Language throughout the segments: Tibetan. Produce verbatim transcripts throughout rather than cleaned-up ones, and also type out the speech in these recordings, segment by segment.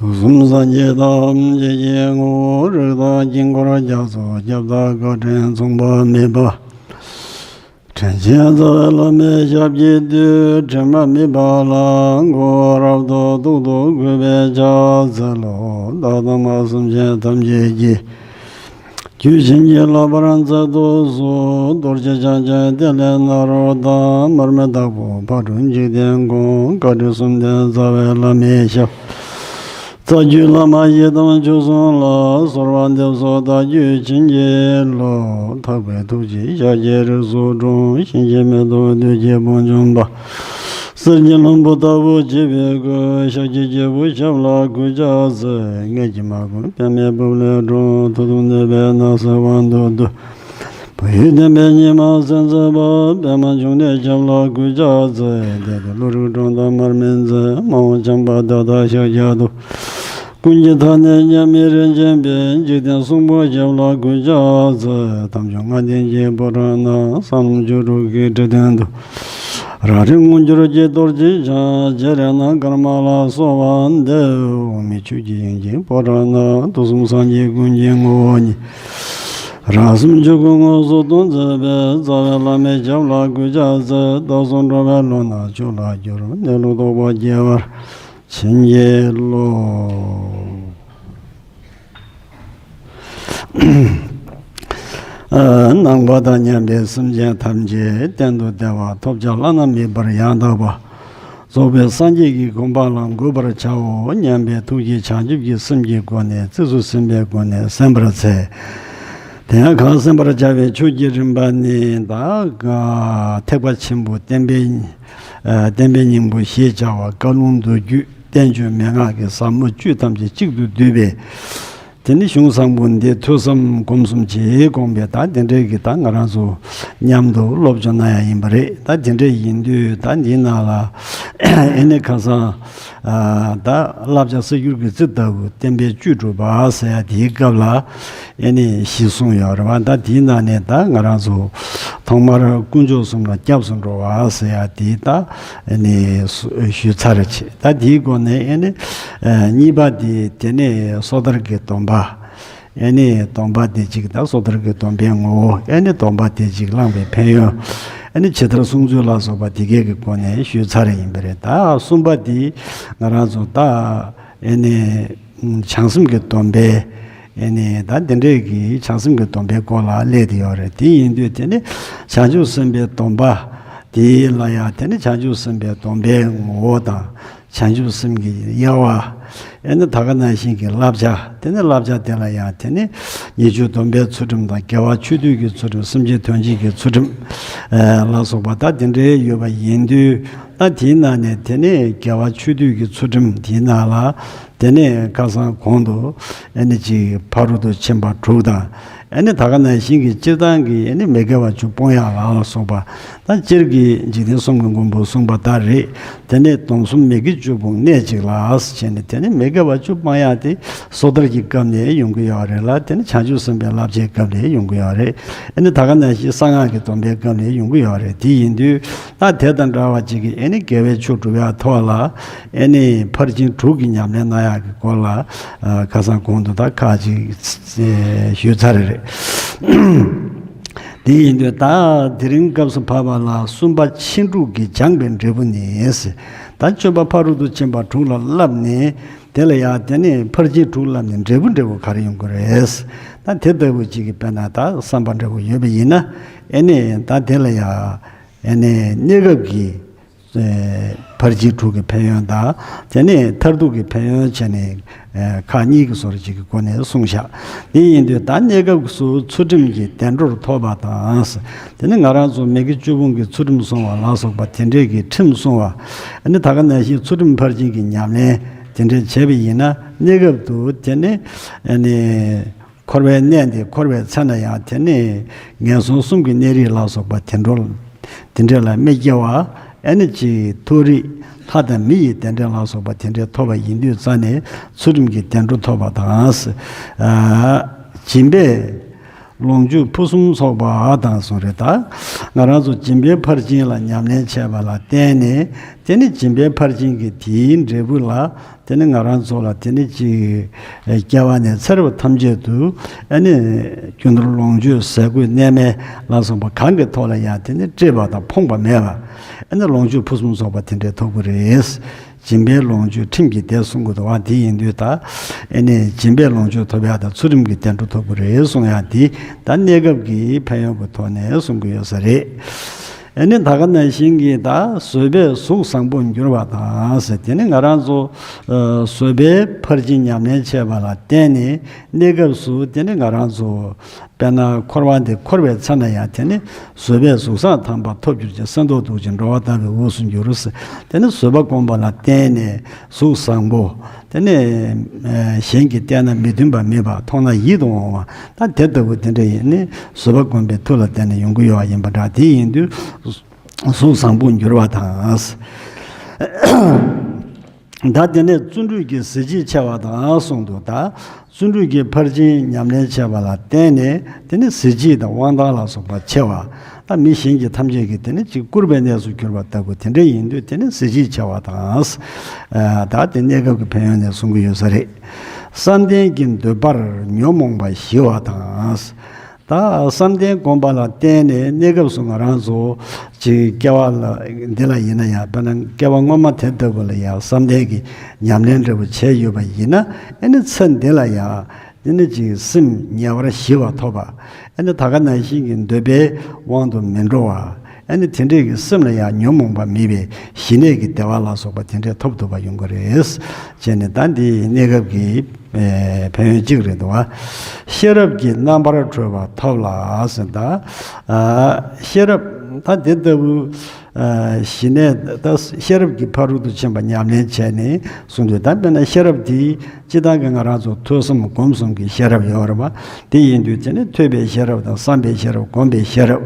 དུས་གསུམ་སངས་རྒྱས་ཐམས་ཅད་ཀྱི་ངོ་བོ། རིགས་དང་དཀྱིལ་འཁོར་རྒྱ་མཚོ་ཁྱབ་བདག་བཀའ་དྲིན་མཚུངས་པ་མེད་པ། དྲིན་ཅན་རྩ་བའི་བླ་མའི་ཞབས་ཀྱི་མཐུས། དྲི་མ་མེད་པ་ལ་མགོ་བོ་རབ་ཏུ་གཏུགས་ཏུ་གུས་པས་ཕྱག་འཚལ་ལོ། བདག་དང་མ་སེམས་ཅན་ཐམས་ཅད་ཀྱི། རྒྱུད་བྱིན་གྱིས་བརླབ་པར་མཛད་དུ་གསོལ། རྡོ་རྗེ་འཆང་ཆེན་ཏེ་ལོ་ནཱ་རོ་དང་། མར་མི་དྭགས་པོ་ཕག་གྲུ་འཇིག་རྟེན་མགོན། བཀའ་དྲིན་གསུམ་ལྡན་རྩ་བའི་བླ་མའི་ཞབས། རྩ་བརྒྱུད་བླ་མ་ཡི་དམ་མཆོག་གསུམ་ལ། གསོལ་བ་འདེབས་སོ་བདག་རྒྱུད་བྱིན་གྱིས་རློབས། ཐེག་པའི་ཐུགས་ཀྱི་ཞལ་གྱི་རིགས་སུ་འཁྲུངས། གཤིན་རྗེ་མེ་ཏོག་བདུད་ཀྱི་དཔུང་འཇོམས་པ། གསེར་གྱི་ལྷུན་པོ་ལྟ་བུ་བརྗིད་པའི་སྐུ། ཤཱཀྱའི་རྒྱལ་པོའི་ཞབས་ལ་གུས་ཕྱག་འཚལ། མངལ་གྱི་མ་བུ་པདྨའི་སྦུབས་ལས་འཁྲུངས། མཐུ་སྟོབས་ནུས་པའི་ནགས་གསེབ་དབང་དུ་བསྡུས། བུ་ཡུག་ལྡན་པའི་ཉི་མ་སེམས་ཙམ་པ། པདྨ་འབྱུང་གནས་ཞབས་ལ་གུས་ཕྱག་འཚལ། བདེ་སྟོང་ཀླུ་རིགས་འབྲོང་དང་མར་མེ་མཛད། མ་འོངས་བྱམས་པ་ཏུ་ཏྲ་ཤཱཀྱ་ཐུབ། ཀུན་གྱི་མཐའ་ནས་མཉམ་མེད་རིན་ཆེན་འཕེལ། འཇིག་རྟེན་གསུང་འབུམ་ཞབས་ལ་གུས་ཕྱག་འཚལ། དམ་ཆོས་ལྔ་ལྡན་གྱི་ཕོ་བྲང་ན། གསང་ལམ་བཅུ་དྲུག་གི་ཁྲི་སྟེང་དུ། རང་རིག་མངོན་གྱུར་གྱི་རྡོ་རྗེ་འཆང་། རྗེ་རེད་ན་ཀརྨ་ལ་གསོལ་བ་འདེབས། འོག་མིན་ཆོས་ཀྱི་དབྱིངས་ཀྱི་ཕོ་བྲང་ན། དུས་གསུམ་སངས་རྒྱས་ཀུན་གྱི་ངོ་བོ་ཉིད། རང་སེམས་ཆོས་སྐུ་དངོས་སུ་སྟོན་མཛད་པའི། རྩ་བའི་བླ་མའི་ཞབས་ལ་གུས་ཕྱག་འཚལ། བདག་སོགས་འགྲོ་བའི་ལམ་སྣ་ཕྱོགས་ལ་གྱུར། གནས་ལུགས་རྟོགས་པ་སྐྱེ་བར་བྱིན་གྱིས་རློབས། ནང་པ་དང་མཉམ་པའི་སེམས་ཅན་ཐམས་ཅད་གཏན་དུ་བདེ་བ་ཐོབ་བྱ་བླ་ན་མེད་པར་ཡང་དག་པ་རྫོགས་པའི་སངས་རྒྱས་ཀྱི་གོ་འཕང་ལ་འགོད་པར་བྱའོ་སྙམ་པའི་ཐུགས་ཀྱི་བྱང་ཆུབ་ཀྱི་སེམས་ཀྱི་སྒོ་ནས་རྩིས་སུ་ཟིན་པའི་སྒོ་ནས་གསན་པར་འཚལ། དེ་ཡང་གང་གསན་པར་བྱ་བའི་ཆོས་ཀྱི་རིམ་པ་ནི། ད་ཐེག་པ་ཆེན་པོ་བསྟན་པའི་བསྟན་པའི་སྙིང་པོ་ཞེས་བྱ་བ་བཀའ་ལུང་མདོ་རྒྱུད་བསྟན་བཅོས་མན་ངག་གི་ཟབ་མོ་བཅུ་ཐམས་ཅད་གཅིག་ཏུ་བསྡུས་པའི། དེ་ནི་གཞུང་བཟང་པོ་འདི་ཐོས་བསམ་སྒོམ་གསུམ་གྱིས་བསྒོམས་པའི་ད་དེ་འདྲའི་གི་ད་ང་རང་ཚོ་མཉམ་དུ་སློབ་སྦྱོང་གནང་ཡ་ཡིན་པ་རེད། ད་དེ་འདྲའི་ཡིན་དུས་ད་འདིའི་ནང་ལ་ཨེ་ནི་ཁ་སང་ད་བསླབ་བྱ་གསར་འགྱུར་གྱི་རྩི་ལྟ་བུ་བསྟན་པའི་བཅུད་གྲུབ་པ་ཟེར་ཡ་དེའི་སྐབས་ལ་ཨེ་ནི་ཞེས་གསུངས་ཡོད་རེད་བ། ད་དེའི་ནང་ནས་ད་ང་རང་ཚོ་ཐོག་མར་དཀོན་མཆོག་གསུམ་ལ་སྐྱབས་སུ་འགྲོ་བ་ཟེར་ཡ་དེ་ད་ཨེ་ནི་ཞུས་ཚར་བྱས། ད་དེའི་སྒོ་ནས་ཨེ་ནི་གཉིས་པ་དེ་དེ་ནས་སོ་ཐར་གྱི་སྡོམ་པ། ཨེ་ནི་སྡོམ་པ་དེ་གཅིག་དང་སོ་ཐར་གྱི་སྡོམ་པའི་ངོ་བོ། ཨེ་ནི་སྡོམ་པ་དེ་གཅིག་བླངས་པའི་ཕན་ཡོན། ཨེ་ནི་ཇི་ལྟར་བསྲུང་ཚུལ་ལ་སོགས་པ་དེ་གའི་གི་སྒོ་ནས་ཞུས་ཚར་ཡིན་པ་རེད། ད་གསུམ་པ་དེ་ང་རང་ཚོ་ད་ཨེ་ནི་བྱང་སེམས་ཀྱི་སྡོམ་པའི། ཨེ་ནི་ད་དེ་འདྲའི་གི་བྱང་སེམས་ཀྱི་སྡོམ་པའི་སྐོར་ལ་སླེབས་ཏེ་ཡོད་རེད། དེ་ཡིན་དུས་དེ་ནི་བྱང་ཆུབ་སེམས་དཔའི་སྡོམ་པ་དེ་ལ་ཡང་དེ་ནི་བྱང་ཆུབ་སེམས་དཔའི་སྡོམ་པའི་ངོ་བོ་དང་། བྱང་ཆུབ་སེམས་ཀྱི་དབྱེ་བ། ཨེ་ནི་ད་ག་ནང་བཞིན་གྱི་བསླབ་བྱ། དེ་ནི་བསླབ་བྱ་དེ་ལ་ཡང་དེ་ནི་ཉེས་སྤྱོད་སྡོམ་པའི་ཚུལ་ཁྲིམས་དང་། དགེ་བ་ཆོས་སྡུད་ཀྱི་ཚུལ་ཁྲིམས། སེམས་ཅན་དོན་བྱེད་ཀྱི་ཚུལ་ཁྲིམས། ཨེ་ལ་སོགས་པ་ད་དེ་འདྲའི་ཡོད་པ་ཡིན་དུས། ད་དེའི་ནང་ནས་དེ་ནི་དགེ་བ་ཆོས་སྡུད་ཀྱི་ཚུལ་ཁྲིམས་དེའི་ནང་ལ་དེ་ནི་ཁ་སང་གོང་དུ་ཨེ་ནི་ཅིག་ཕ་རོལ་ཏུ་ཕྱིན་པ་དྲུག་དང་། ཨེ་ནི་ད་ག་ནང་བཞིན་གྱི་སྤྱིར་བཏང་གི་ཨེ་ནི་མི་དགེ་བ་བཅུ་སྤོང་ཡག་ལ་སོགས་པ། ད་སྤྱིར་གྱི་འཇིག་རྟེན་གསུམ་གྱི་མགོན་པོ་གསུངས་པ་ལྟར་རེད། དེ་ནས་སྡོམ་གསུམ་མི་དགེ་བཅུ་སྤོང་གནས་གཅིག་ལ་ཟེར་བྱས་ནས། དེ་ནས་མི་དགེ་བ་བཅུ་སྤང་ཡག་དེ་སོ་ཐར་གྱི་སྐབས་ནས་ཡོང་གི་ཡོད་རེད་ལ། དེ་ནས་བྱང་ཆུབ་སེམས་དཔའི་བསླབ་བྱའི་སྐབས་ནས་ཡོང་གི་ཡོད་རེད། ཨེ་ནི་ད་ག་ནང་བཞིན་གསང་སྔགས་ཀྱི་སྡོམ་པའི་སྐབས་ནས་ཡོང་གི་ཡོད་རེད། དེ་ཡིན་དུས་ད་དེ་དང་འདྲ་བ་ཅིག་གི་ཨེ་ནི་དགེ་བའི་ཆོས་སྒྲུབ་ཡག་ཐོག་ལ་ཨེ་ནི་ཕར་ཕྱིན་དྲུག་གི་ཉམས་ལེན་གནང་ཡག་གི་སྐོར་ལ་ཁ་སང་གོང་དུ་ད་ཁག་ཅིག་ཞུས་ཚར་རེད། དེ་ཡིན་དུས་ད་དེ་རིང་སྐབས་སུ་བབ་པ་ལ་གསུམ་པ་ཕྱིན་དྲུག་གིས་སྦྱངས་པའི་འབྲས་བུ་ནི། ད་སྤྱོད་པ་ཕ་རོལ་ཏུ་ཕྱིན་པ་དྲུག་ལ་བསླབས་ནས། དེ་ལ་ཡང་དེ་ནས་ཕར་ཕྱིན་དྲུག་བསླབས་ནས་འབྲས་བུ་འདྲ་བོ་ག་རེ་ཡོང་གི་རེད། ད་དེ་ལྟ་བུ་ཅིག་གི་དཔེར་ན་ད་བསམ་པ་འདྲ་བོ་ཡོད་པ་ཡིན་ན། ཨེ་ནས་ད་དེ་ལ་ཡང་ཨེ་ནས་གནས་སྐབས་ཀྱི་ཨེ་ཕར་ཕྱིན་དྲུག་གི་ཕན་ཡོན་དང་། དེ་ནས་མཐར་ཐུག་གི་ཕན་ཡོན་བྱས་ནས་ཨེ་ཁག་གཉིས་ཀྱི་བཟོ་འདྲ་ཅིག་གི་སྒོ་ནས་གསུངས་བཞག་དེ་ཡིན་དུས་ད་གནས་སྐབས་སུ་ཚུལ་ཁྲིམས་ཀྱི་བདེ་འགྲོར་ཐོབ་པ་དང་། དེ་ནི་ང་རང་ཚོ་མི་དགེ་བཅུ་སྤོང་གི་ཚུལ་ཁྲིམས་སྲུང་བ་ལ་སོགས་པ་དེ་འདྲས་ཀྱི་ཁྲིམས་སྲུང་བ། ཨ་ནི་ད་ག་ནང་བཞིན་ཚུལ་ཁྲིམས་ཕར་ཕྱིན་གྱི་ཉམས་ལེན་དེ་འདྲས་བྱས་པ་ཡིན་ན། གནས་སྐབས་དུ་དེ་ནི་ཨ་ནི་འཁོར་བའི་གནས་འདི་འཁོར་བའི་ཚེ་ན་ཡང་དེ་ནི་ངན་སོང་གསུམ་གྱི་གནས་རིས་ལ་སོགས་པ་དེ་འགྲོ། དེ་འདྲས་ལ་མི་སྐྱེ་བ། ཨ་ནི་ཅིག་མཐོ་རིས་ལྷ་དང་མི་ཡི་བདེ་འབྲས་ལ་སོགས་པ་དེ་འདྲས་ཐོབ་པ་ཡིན་དུས་ཙ་ནས་ཚུལ་ཁྲིམས་ཀྱི་བདེ་འགྲོ་ཐོབ་པ་དང་། ཨ་སྦྱིན་པས། ལོངས་སྤྱོད་ཕུན་སུམ་ཚོགས་པ་དང་གསུངས་རེད། ད་ང་རང་ཚོ་སྦྱིན་པའི་ཕར་ཕྱིན་ལ་ཉམས་ལེན་བྱས་པ་ལ་བརྟེན་ནས། དེ་ནི་སྦྱིན་པའི་ཕར་ཕྱིན་གྱི་དེའི་འབྲས་བུ་ལ། དེ་ནི་ང་རང་ཚོ་ལ་དེ་ནི་ཅིག་སྐྱེ་བ་ནས་ཚེ་རབས་ཐམས་ཅད་དུ། ཨ་ནི་རྒྱུ་ནོར་ལོངས་སྤྱོད་ཟས་གོས་གནས་མལ་ལ་སོགས་པ་གང་གི་ཐོག་ལ་ཡང་དེ་ནི་བཀྲེས་པ་དང་ཕོངས་པ་མེད་པ། ཨ་ནི་ལོངས་སྤྱོད་ཕུན་སུམ་ཚོགས་པ་དེ་འདྲའི་ཐོབ་ཀྱི་རེད། སྦྱིན་པའི་ལོངས་སྤྱོད་ཁྲིམས་ཀྱི་བདེ་གསུང་གི་འདུག་བ། དེ་ཡིན་དུས་ད། ཨ་ནི་སྦྱིན་པའི་ལོངས་སྤྱོད་ཐོབ་ཡག་དང་ཚུལ་ཁྲིམས་ཀྱི་བདེ་འགྲོ་ཐོབ་ཀྱི་རེད་གསུང་ཡག་དེ་ད་གནས་སྐབས་ཀྱི་ཕན་ཡོན་གྱི་ཐོག་ནས་གསུང་གི་ཡོད་ས་རེད། ཨ་ནི་ད་ག་ནང་བཞིན་གྱི་ད་བཟོད་པས་གཟུགས་བཟང་པོར་འགྱུར་བ་དང་ཟེར། དེ་ནི་ང་རང་ཚོ་བཟོད་པའི་ཕར་ཕྱིན་ཉམས་ལེན་བྱས་པ་ལ་བརྟེན་ནས་གནས་སྐབས་སུ་དེ་ནི་ང་རང་ཚོ། དཔེར་ན་འཁོར་བ་འདི་འཁོར་བའི་ཚེ་ན་ཡང་དེ་ནི་བཟོད་པས་གཟུགས་བཟང་ཐང་པ་ཐོབ་གྱུར་ཅིག། གསོན་དོར་སྡུག་ཅིང་འགྲོ་བ་དག་པའི་དབུས་སུ་འགྱུར་ཟེར། དེ་ནི་བཟོད་པ་བསྒོམས་པ་ལ་བརྟེན་ནས་གཟུགས་བཟང་པོ། དེ་ནི་གཞན་གྱིས་བལྟས་ན་མི་མཐུན་པ་མེད་པ། མཐོང་ན་ཡིད་དུ་འོང་བ། ད་དེ་ལྟ་བུ་དེ་འདྲ་ཡིན་ནི་བཟོད་པ་བསྒོམས་པའི་མཐུ་ལ་བརྟེན་ནས་ཡོང་གི་ཡོད་པ་ཡིན་པ་འདྲ། དེ་ཡིན་དུས་གཟུགས་བཟང་པོར་འགྱུར་བ་དང་། ད་དེ་ནས་བརྩོན་འགྲུས་ཀྱི་གཟི་བརྗིད་ཆེ་བ་དང་གསུངས་འདུག། ད་བརྩོན་འགྲུས་ཀྱི་ཕར་ཕྱིན་ཉམས་ལེན་བྱས་པ་ལ་བརྟེན་ནས་དེ་ནི་གཟི་བརྗིད་དང་དབང་ཐང་ལ་སོགས་པ་ཆེ་བ། ད་མི་གཞན་གྱི་ཐམས་ཅད་ཀྱིས་དེ་ནི་ཅིག་བཀུར་བའི་གནས་སུ་གྱུར་པ་ལྟ་བུ་དེ་འདྲ་ཡིན་དུས་དེ་ནི་གཟི་བརྗིད་ཆེ་བ་དང་། ད་དེ་གནས་སྐབས་ཀྱི་ཕན་ཡོན་ནས་གསུང་གི་ཡོད་ས་རེད། བསམ་གཏན་གྱི་འདོད་པར་ཉོན་མོངས་པ་ཞི་བ་དང་། ད་བསམ་གཏན་སྒོམ་པ་ལ་བརྟེན་ནས་གནས་སྐབས་སུ་ང་རང་ཚོ་ཅིག་སྐྱེ་བ་ལ་འདི་ལ་ཡིན་ན་ཡང་། དཔེར་ན་སྐྱེ་བ་སྔོན་མ་དེ་ལྟ་བུ་ལ་ཡང་བསམ་གཏན་གྱི་ཉམས་ལེན་འདྲ་བོ་བྱས་ཡོད་པ་ཡིན་ན། ཨ་ནི་ཚེ་འདི་ལ་ཡང་དེ་ནི་ཅིག་སེམས་ཉེ་བར་ཞི་བ་ཐོབ་པ། ཨ་ནི་ད་ག་ནང་བཞིན་གྱི་འདོད་པའི་དབང་དུ་མི་འགྲོ་བ། ཨ་ནི་དེ་འདྲས་ཀྱི་སེམས་ལ་ཡང་ཉོན་མོངས་པ་མེད་པའི་ཞི་གནས་ཀྱི་བདེ་བ་ལ་སོགས་པ་དེ་འདྲས་ཐོབ་ཐུབ་པ་ཡོང་གི་རེད། བྱས་ནས་ད་འདི་གནས་སྐབས་ཀྱི་ཨེ་ཕན་ཡོན་གཅིག་རེད་འདུག་བ། ཤེས་རབ་ཀྱིས་རྣམ་པར་གྲོལ་བ་ཐོབ་ལ་ཟེར། ད་ཨ་ཤེས་རབ་ད་དེ་ལྟ་བུ་ཨ་ཞི་གནས་ད་ཤེས་རབ་ཀྱི་ཕ་རོལ་ཏུ་ཕྱིན་པ་ཉམས་ལེན་བྱས་ནས་གསུངས་དུས། ད་དཔེར་ན་ཤེས་རབ་དེ་སྤྱིར་བཏང་གི་ང་རང་ཚོ་ཐོས་བསམ་སྒོམ་གསུམ་གྱི་ཤེས་རབ་ཡོད་རེད་བ། དེ་ཡིན་དུས་དེ་ནི་ཐོས་པའི་ཤེས་རབ་དང་བསམ་པའི་ཤེས་རབ། སྒོམ་པའི་ཤེས་རབ།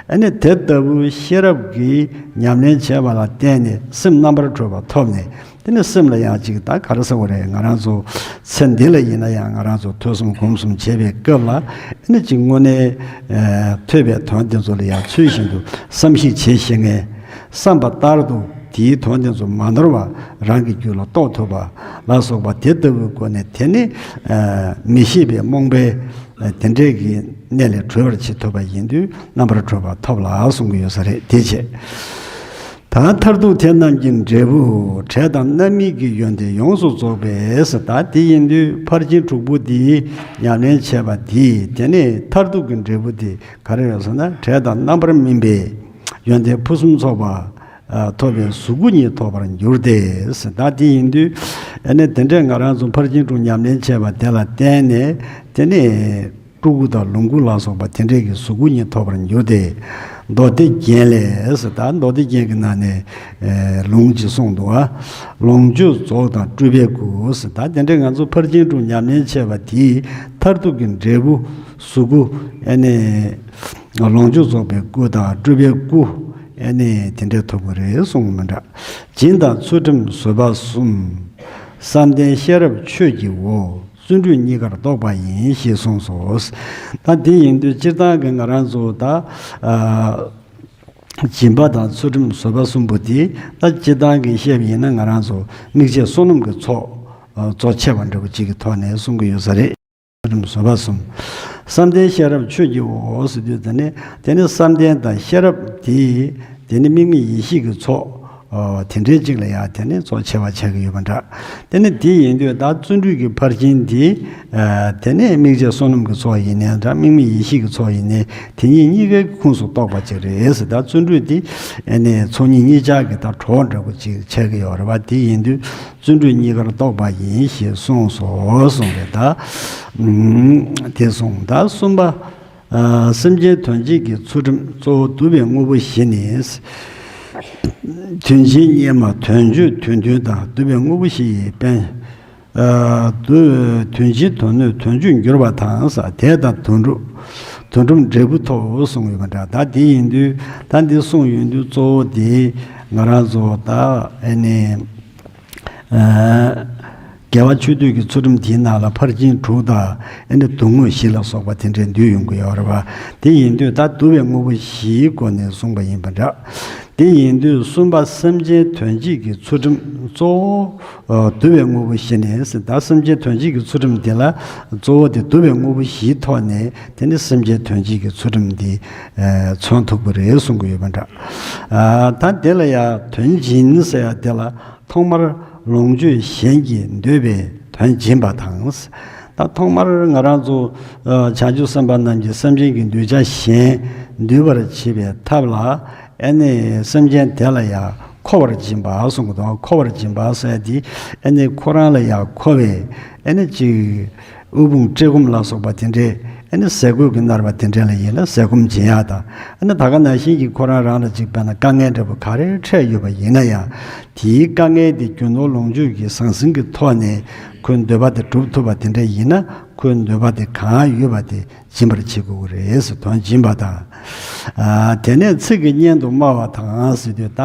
ཨ་ནི་དེ་ལྟ་བུ་ཤེས་རབ་ཀྱི་ཉམས་ལེན་བྱས་པ་ལ་བརྟེན་ནས་སེམས་རྣམ་པར་གྲོལ་བ་ཐོབ་ནས། དེ་ནི་སེམས་ལ་ཡང་ཅིག་ད་ག་རེ་ཟེར་དགོས་རེད། ང་རང་ཚོ་ཚེ་འདི་ལ་ཡིན་ན་ཡང་ང་རང་ཚོ་ཐོས་བསམ་སྒོམ་གསུམ་བྱེད་པའི་སྐབས་ལ། ཨ་ནི་ཅིག་དངོས་གནས་ཨ་ཐོས་པའི་དོན་དེ་ཚོ་ལ་ཡང་ཚུལ་བཞིན་དུ་བསམ་གཞིག་བྱེད་ཤེས་མཁན། བསམ་པ་ལྟར་དུ་དེའི་དོན་དེ་ཚོ་མ་ནོར་བ་རང་གི་རྒྱུད་ལ་རྟོགས་ཐུབ་པ་ལ་སོགས་པ་དེ་ལྟ་བུའི་སྒོ་ནས། དེ་ནི་ཨ་མི་ཤེས་པའི་རྨོངས་པའི་དེ་འདྲས་ཀྱི་གནས་ལས་གྲོལ་བར་བྱེད་ཐུབ་པ་ཡིན་དུས། རྣམ་པར་གྲོལ་བ་ཐོབ་ལ་གསུང་གི་ཡོད་ས་རེད། དེ་བྱས། ད་མཐར་ཐུག་དེ་རྣམས་ཀྱི་འབྲས་བུ། བྲལ་དང་རྣམ་སྨིན་གྱི་ཡོན་ཏན་ཡོངས་སུ་རྫོགས་པས། ད་དེ་ཡིན་དུས་ཕར་ཕྱིན་དྲུག་པོ་འདི་ཉམས་ལེན་བྱས་པ་འདི། དེ་ནས་མཐར་ཐུག་གི་འབྲས་བུ་འདི་ག་རེ་ཡོད་ཟེར་ན། བྲལ་དང་རྣམ་པར་སྨིན་པའི་ཡོན་ཏན་ཕུན་སུམ་ཚོགས་པ་ཐོབ་པས་གཟུགས་སྐུ་གཉིས་ཐོབ་པར་འགྱུར་ཏེ། ད་དེ་ཡིན་དུས་ཨ་ནི་དེ་འདྲས་ང་རང་ཚོ་ཕར་ཕྱིན་དྲུག་ཉམས་ལེན་བྱས་པ་དེ་ལ་བརྟེན་ནས། དེ་ནས་སྤྲུལ་སྐུ་དང་ལོངས་སྐུ་ལ་སོགས་པ་དེ་འདྲས་ཀྱི་གཟུགས་སྐུ་གཉིས་ཐོབ་པར་འགྱུར་ཏེ། མདོ་སྡེ་རྒྱན་ལས། ད་མདོ་སྡེ་རྒྱན་གྱི་ནང་ནས་ཨེ་ལུང་ཅིག་གསུངས་འདུག་བ། ལོངས་སྤྱོད་རྫོགས་དང་སྤྲུལ་པའི་སྐུ། ད་དེ་འདྲས་ང་ཚོ་ཕར་ཕྱིན་དྲུག་ཉམས་ལེན་བྱས་པ་དེའི་མཐར་ཐུག་གི་འབྲས་བུ་གཟུགས་སྐུ། ཨ་ནི་ལོངས་སྤྱོད་རྫོགས་པའི་སྐུ་དང་སྤྲུལ་པའི་སྐུ། ཨ་ནི་དེ་འདྲས་ཐོབ་ཀྱི་རེད་གསུངས་མི་འདྲ། སྦྱིན་དང་ཚུལ་ཁྲིམས་བཟོད་པ་གསུམ། བསམ་གཏན་ཤེས་རབ་ཆོས་ཀྱི་འོ། བརྩོན་འགྲུས་གཉིས་ཀར་གཏོགས་པ་ཡིན། ཞེས་གསུངས་སོ། ད་དེ་ཡིན་དུས་སྤྱིར་བཏང་གི་ང་རང་ཚོ་ད་ཨ་སྦྱིན་པ་དང་ཚུལ་ཁྲིམས་བཟོད་པ་གསུམ་པོ་དེ། ད་སྤྱིར་བཏང་གི་བཤད་པ་ཡིན་ན་ང་རང་ཚོ་དམིགས་བཅས་བསོད་ནམས་ཀྱི་ཚོགས་ཨ་གཙོ་ཆེ་བ་འདྲ་པོ་ཅིག་གི་ཐོག་ནས་གསུང་གི་ཡོད་ས་རེད། ཚུལ་ཁྲིམས་བཟོད་པ་གསུམ། བསམ་གཏན་ཤེས་རབ་ཆོས་ཀྱི་འོ་ཟེར་དུས། དེ་ནི་དེ་ནི་བསམ་གཏན་དང་ཤེས་རབ་དེ། དེ་ནི་དམིགས་མེད་ཡེ་ཤེས་ཀྱི་ཚོགས། ཨོ་དེ་འདྲའི་གཅིག་ལ་ཡང་དེ་ནི་གཙོ་ཆེ་བ་ཆགས་ཀྱི་ཡོད་པ་འདྲ། དེ་ནི་དེ་ཡིན་དུས་ད་བརྩོན་འགྲུས་ཀྱི་ཕར་ཕྱིན་དེ། ཨ་དེ་ནི་དམིགས་བཅས་བསོད་ནམས་ཀྱི་ཚོགས་ཡིན་ནའི་འདྲ། དམིགས་མེད་ཡེ་ཤེས་ཀྱི་ཚོགས་ཡིན་ནའི། དེ་གཉིས་གཉིས་ཀའི་ཁོངས་སུ་གཏོགས་པ་ཅིག་རེད་ཟེར། ད་བརྩོན་འགྲུས་དེ་ཨ་ནི་ཚོགས་གཉིས་གཉིས་ཆར་གྱི་ད་གྲོགས་འདྲ་པོ་ཅིག་ཆགས་ཀྱི་ཡོད་རེད་བ། དེ་ཡིན་དུས་བརྩོན་འགྲུས་གཉིས་ཀར་གཏོགས་པ་ཡིན་ཞེས་གསུངས་སོ། གསུངས་པས་ད། ཨུམ་དེ་གསུངས། ད་གསུམ་པ། ཨ་སེམས་ཅན་དོན་བྱེད་ཀྱི་ཚུལ་ཁྲིམས་གཙོ་བོ་བསྡུ་བའི་དངོས་པོ་བཞི་ནི། དོན་བྱེད་སྙེ་མ་དོན་སྤྱོད་དོན་མཐུན་དང་བསྡུ་བའི་དངོས་པོ་བཞི་ཡི་དཔལ། ཨ་བསྡུ་དོན་བྱེད་དོན་སྣོད་དོན་སྤྱོད་འགྱུར་བ་དང་ཟེར། དེ་དང་དོན་གྲུབ་དོན་གྲུབ་འབྲས་བུ་ཐོབ་གསུངས་ཡོད་པ་འདྲ། ད་དེ་ཡིན་དུས་ད་འདི་གསུངས་ཡོང་དུས་གཙོ་བོ་དེ་ང་རང་ཚོ་ད་ཨ་ནི་ཨ། དགེ་བ་ཆོས་སྡུད་ཀྱི་ཚུལ་ཁྲིམས་དེའི་ནང་ལ་ཕར་ཕྱིན་དྲུག་དང་། ཨེ་ནི་སྡུག་བསྔལ་བཞི་ལ་སོགས་པ་དེ་འདྲས་འདུས་ཡོང་གི་ཡོད་རེད་བ། དེ་ཡིན་དུས་ད་བསྡུ་བའི་དངོས་པོ་བཞིའི་སྒོ་ནས་གསུངས་པ་ཡིན་པ་འདྲ། དེ་ཡིན་དུས་གསུམ་པ་སེམས་ཅན་དོན་བྱེད་ཀྱི་ཚུལ་ཁྲིམས་གཙོ་བོ། ཨ། བསྡུ་བའི་དངོས་པོ་བཞི་ནས་ཟེར། ད་སེམས་ཅན་དོན་བྱེད་ཀྱི་ཚུལ་ཁྲིམས་དེ་ལ་གཙོ་བོ་དེ་བསྡུ་བའི་དངོས་པོ་བཞིའི་ཐོག་ནས་དེ་ནི་སེམས་ཅན་དོན་བྱེད་ཀྱི་ཚུལ་ཁྲིམས་འདི་ཨ་མཚོན་ཐུབ་ཀྱི་རེད་གསུང་གི་ཡོད་པ་འདྲ། ཨ། ད་དེ་ལ་ཡང་དོན་སྦྱིན་ཟེར་ཡ་དེ་ལ། ཐོག་མར་ལོངས་སྤྱོད་གཞན་གྱིས་འདོད་པའི་དོན་སྦྱིན་པ་དང་། ད་ཐོག་མར་ང་རང་ཚོ་ཨ་བྱང་ཆུབ་སེམས་དཔའ་རྣམས་ཀྱིས་སེམས་ཅན་གྱི་འདོད་ཆགས་གཞན་འདུལ་བར་བྱེད་པའི་ཐབས་ལ། ཨེ་ནི་སེམས་ཅན་དེ་ལ་ཡང་མཁོ་བར་སྦྱིན་པ་གསུངས་གི་འདུག། མཁོ་བར་སྦྱིན་པ་ཟེར་དེ་ཨེ་ནི་ཁོ་རང་ལ་ཡང་མཁོ་བའི་ཨེ་ནི་ཅིག་དབུལ་ཕོངས་བཀྲེས་སྐོམ་ལ་སོགས་པ་དེ་འདྲས། ཨེ་ནི་ཟས་གོས་ཀྱིས་མནར་བ་དེ་འདྲས་ལ་ཡིན་ན་ཟས་སྐོམ་སྦྱིན་ཡག་དང་། ཨེ་ནི་ད་ག་ནང་བཞིན་གྱི་ཁོ་རང་རང་ལ་ཅིག་དཔེར་ན་དཀའ་ངལ་འདྲ་པོ་ག་རེ་འཕྲད་ཡོད་པ་ཡིན་ན་ཡང་། དེའི་དཀའ་ངལ་དེ་རྒྱུ་ནོར་ལོངས་སྤྱོད་ཀྱི་ཟང་ཟིང་གི་ཐོག་ནས་ཁོའི་འདོད་པ་དེ་འགྲུབ་ཐུབ་པ་དེ་འདྲ་ཡིན་ན། ཁོའི་འདོད་པ་དེ་གང་ཡོད་པ་དེ་སྦྱིན་པར་བྱེད་དགོས་ཀྱི་རེད་ཟེར། དོན་སྦྱིན་པ་དང་། ཨ། དེ་ནས་ཚིག་གིས་སྙན་དུ་སྨྲ་བ་དང་ཟེར་དུས་ད།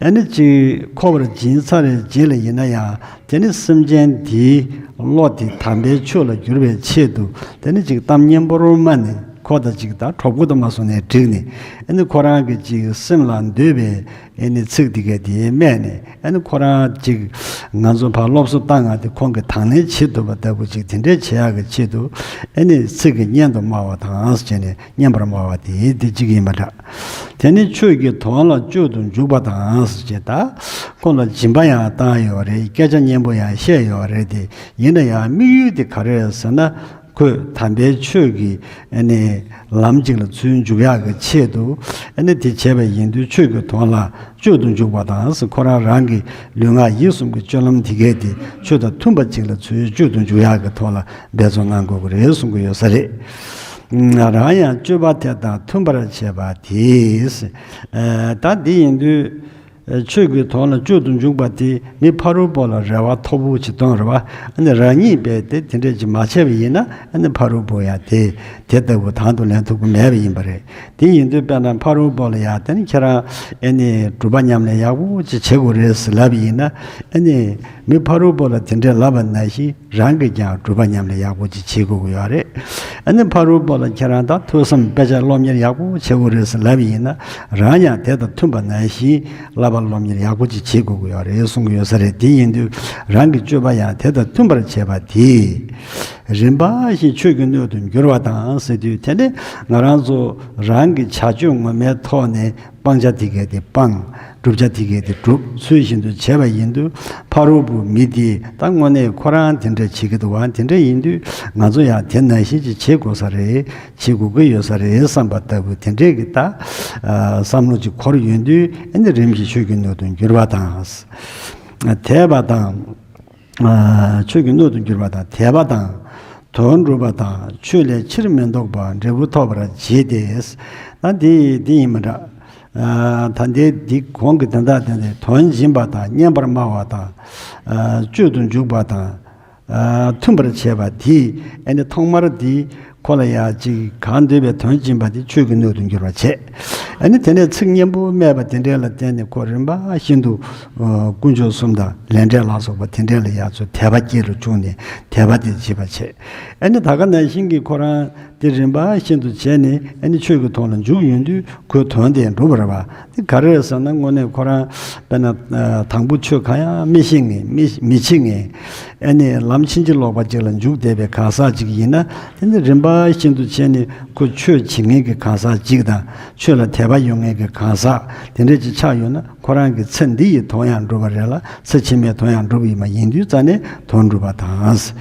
ཨེ་ནི་ཅིག་མཁོ་བར་སྦྱིན་ཚར་བའི་རྗེས་ལ་ཡིན་ན་ཡང་། དེ་ནི་སེམས་ཅན་དེའི་བློ་དེ་དམ་པའི་ཆོས་ལ་བསྒྱུར་བའི་ཆེད་དུ། དེ་ནི་ཅིག་གཏམ་སྙན་པོར་སྨྲ་ནས། ཁོ་དང་ཅིག་ད་གྲོགས་པོ་དུ་མ་སོང་ནས་འགྲིག་ནས། ཨེ་ནི་ཁོ་རང་གི་ཅིག་སེམས་ལ་འདོད་པའི་ཨེ་ནི་ཚིག་དེ་གས་དེ་སྨྲས་ནས། ཨེ་ནི་ཁོ་རང་ཅིག་ང་ཚོ་ཕར་སློབ་གསོ་བཏང་ང་དེ་ཁོང་གི་དང་ལེན་བྱེད་ཐུབ་པ་ལྟ་བུ་ཅིག་དེ་འདྲས་བྱེད་ཡག་གི་ཆེད་དུ། ཨེ་ནི་ཚིག་གིས་སྙན་དུ་སྨྲ་བ་དང་ཟེར་ནས། སྙན་པར་སྨྲ་བ་དེ་དེ་གཅིག་ཡིན་པ་འདྲ། དེ་ནི་ཆོས་ཀྱི་དོན་ལ་སྤྱོད་དུ་འཇུག་པ་དང་ཟེར་བྱས། ད་ཁོང་ལ་སྦྱིན་པ་ཡང་བཏང་ཡོད་རེད། སྐད་ཆ་སྙན་པོ་ཡང་བཤད་ཡོད་རེད། དེ་ཡིན་ན་ཡང་དམིགས་ཡུལ་དེ་ག་རེ་རེད་ཟེར་ན། ཁོས་དམ་པའི་ཆོས་ཀྱི་ཨ་ནི་ལམ་གཅིག་ལ་ཚུར་འཇུག་ཡག་གི་ཆེད་དུ། ཨ་ནི་དེ་བྱས་པ་ཡིན་དུས་ཆོས་ཀྱི་དོན་ལ་སྤྱོད་དུ་འཇུག་པ་དང་ཟེར། ཁོ་རང་རང་གི་ལུས་ངག་ཡིད་གསུམ་གྱི་སྤྱོད་ལམ་དེ་གས་དེ་ཆོས་དང་མཐུན་པ་ཅིག་ལ་ཚུར་སྤྱོད་དུ་འཇུག་ཡག་གི་ཐོག་ལ་འབད་བརྩོན་གནང་དགོས་ཀྱི་རེད་གསུང་གི་ཡོད་ས་རེད། རང་ཡང་སྤྱོད་པ་དེ་དང་མཐུན་པར་བྱེད་པ་དེས། ཨ། ད་འདི་ཡིན་དུས། ཆོས་ཀྱི་དོན་ལ་སྤྱོད་དུ་འཇུག་པ་དེ་མི་ཕ་རོལ་པོ་ལ་རེ་བ་མཐོ་པོ་ཅིག་བཏོན་རེད་བ། ཨ་ནི་རང་ཉིད་རྦད་དེ་དེ་འདྲས་ཅིག་མ་བྱས་པ་ཡིན་ན། ཨ་ནི་ཕ་རོལ་པོ་ཡང་དེ་དེ་ལྟ་བུ་དང་དུ་ལེན་ཐུབ་ཀྱི་མེད་པ་ཡིན་པ་རེད། དེ་ཡིན་དུས་དཔེར་ན་ཕ་རོལ་པོ་ལ་ཡང་དེ་ནི་ཁྱེད་རང་ཨ་ནི་སྒྲུབ་པ་ཉམས་ལེན་ཡག་པོ་ཅིག་བྱེད་དགོས་རེད་ཟེར་ལབ་པ་ཡིན་ན། ཨ་ནི་མི་ཕ་རོལ་པོ་ལ་དེ་འདྲས་ལབ་པ་ནང་བཞིན། རང་གིས་ཀྱང་སྒྲུབ་པ་ཉམས་ལེན་ཡག་པོ་ཅིག་བྱེད་དགོས་ཀྱི་ཡོད་རེད། ཨ་ནི་ཕ་རོལ་པོ་ལ་ཁྱེད་རང་ད་ཐོས་བསམ་དཔེ་ཆ་སློབ་གཉེར་ཡག་པོ་བྱེད་དགོས་རེད་ཟེར་ལབ་པ་ཡིན་ན། རང་ཡང་དེ་དང་མཐུན་པ་ནང་བཞིན་བསླབ་པ་སློབ་གཉེར་ཡག་པོ་ཅིག་བྱེད་དགོས་ཀྱི་ཡོད་རེད་གསུང་གི་ཡོད་ས་རེད། དེ་ཡིན་དུས་རང་གི་སྤྱོད་པ་ཡང་དེ་དང་མཐུན་པར་བྱེད་པ་དེས། རིམ་པ་བཞིན་ཆོས་ཀྱི་སྣོད་དུ་འགྱུར་བ་དང་ཟེར་དུས། དེ་ནི་ང་རང་ཚོ་རང་གི་བྱ་སྤྱོད་ངོ་མའི་ཐོག་ནས། སྤང་བྱ་དེ་གས་དེ་སྤང་། བསྒྲུབ་བྱ་དེ་གས་དེ་བསྒྲུབ། ཚུལ་བཞིན་དུ་བྱས་པ་ཡིན་དུས་ཕ་རོལ་པོ་མི་དེས་ད་དངོས་གནས་ཁོ་རང་དེ་འདྲ་བྱེད་ཀྱི་འདུག་བ། དེ་འདྲ་ཡིན་དུས་ང་ཚོ་ཡང་དེ་ནང་བཞིན་ཅིག་བྱེད་དགོས་ས་རེད། བྱེད་དགོས་ཀྱི་ཡོད་ས་རེད་བསམ་པ་ལྟ་བུ་དེ་འདྲས་ཀྱི་ད་ཨ་བསམ་བློ་ཅིག་འཁོར་ཡོང་དུས། ཨ་ནི་རིམ་བཞིན་ཆོས་ཀྱི་སྣོད་དུ་འགྱུར་བ་དང་། དད་པ་དང་། ཨ། ཆོས་ཀྱི་སྣོད་དུ་གྱུར་པ་དང་དད་པ་དང་། དོན་འགྲུབ་པ་དང་ཆོས་ལས་ཕྱིར་མི་ལྡོག་པ་འབྲས་བུ་ཐོབ་པར་བྱེད་དེ། ད་འདི་འདི་ཡིན་མི་འདྲ། ཨ། ད་འདི་འདི་གོང་གི་དོན་དག་དེ་ནི་དོན་སྦྱིན་པ་དང་སྙན་པར་སྨྲ་བ་དང་། ཨ། སྤྱོད་དུ་འཇུག་པ་དང་། ཨ། མཐུན་པར་བྱེད་པ་དེས། ཨ་ནི་ཐོག་མར་འདི། ཁོ་ལ་ཡང་ཅིག་གང་འདོད་པའི་དོན་སྦྱིན་པ་དེ་ཆོས་ཀྱི་སྣོད་དུ་འགྱུར་བར་བྱེད། ཨ་ནི་དེ་ནས་ཚིག་སྙན་པོ་སྨྲས་པ་དེ་འདྲས་ལ་བརྟེན་ནས་ཁོ་རིམ་པ་བཞིན་དུ་ཨ་དཀོན་མཆོག་གསུམ་དང་ལས་འབྲས་ལ་སོགས་པ་དེ་འདྲས་ལ་ཡང་ཚུར་དད་པ་སྐྱེ་རུ་བཅུག་ནས་དད་པ་དེ་བྱེད་པར་བྱེད། ཨ་ནི་ད་ག་ནང་བཞིན་གྱི་ཁོ་རང་དེ་རིམ་པ་བཞིན་དུ་བྱས་ནས། ཨ་ནི་ཆོས་ཀྱི་དོན་ལ་འཇུག་ཡོང་དུས། ཁོའི་དོན་དེ་འགྲུབ་པ་རེད་བ། དེ་ག་རེ་རེད་ཟེར་ན། དངོས་གནས་ཁོ་རང་དཔེར་ན་ཨ་དང་པོ་ཆོས་གང་ཡང་མི་ཤེས་མཁན། མི་མི་བྱེད་མཁན། ཨ་ནི་ལམ་ཕྱིན་ཅི་ལོག་པ་ཅིག་ལ་འཇུག་བསྡད་པའི་གང་ཟག་ཅིག་ཡིན་ན། དེ་ནི་རིམ་པ་བཞིན་དུ་བྱས་ནས་ཁོ་ཆོས་བྱེད་མཁན་གྱི་གང་ཟག་ཅིག་དང་། ཆོས་ལ་དད་པ་ཡོད་མཁན་གྱི་གང་ཟག་དེ་འདྲ་ཅིག་ཆགས་ཡོད་ན། ཁོ་རང་གི་ཚེ་འདི་ཡི་དོན་ཡང་འགྲུབ་པ་རེད་ལ། ཚེ་ཕྱི་མའི་དོན་ཡང་འགྲུབ་པ་ཡིན་པ་ཡིན་དུས་ཙ་ནས་དོན་འགྲུབ་པ་དང་།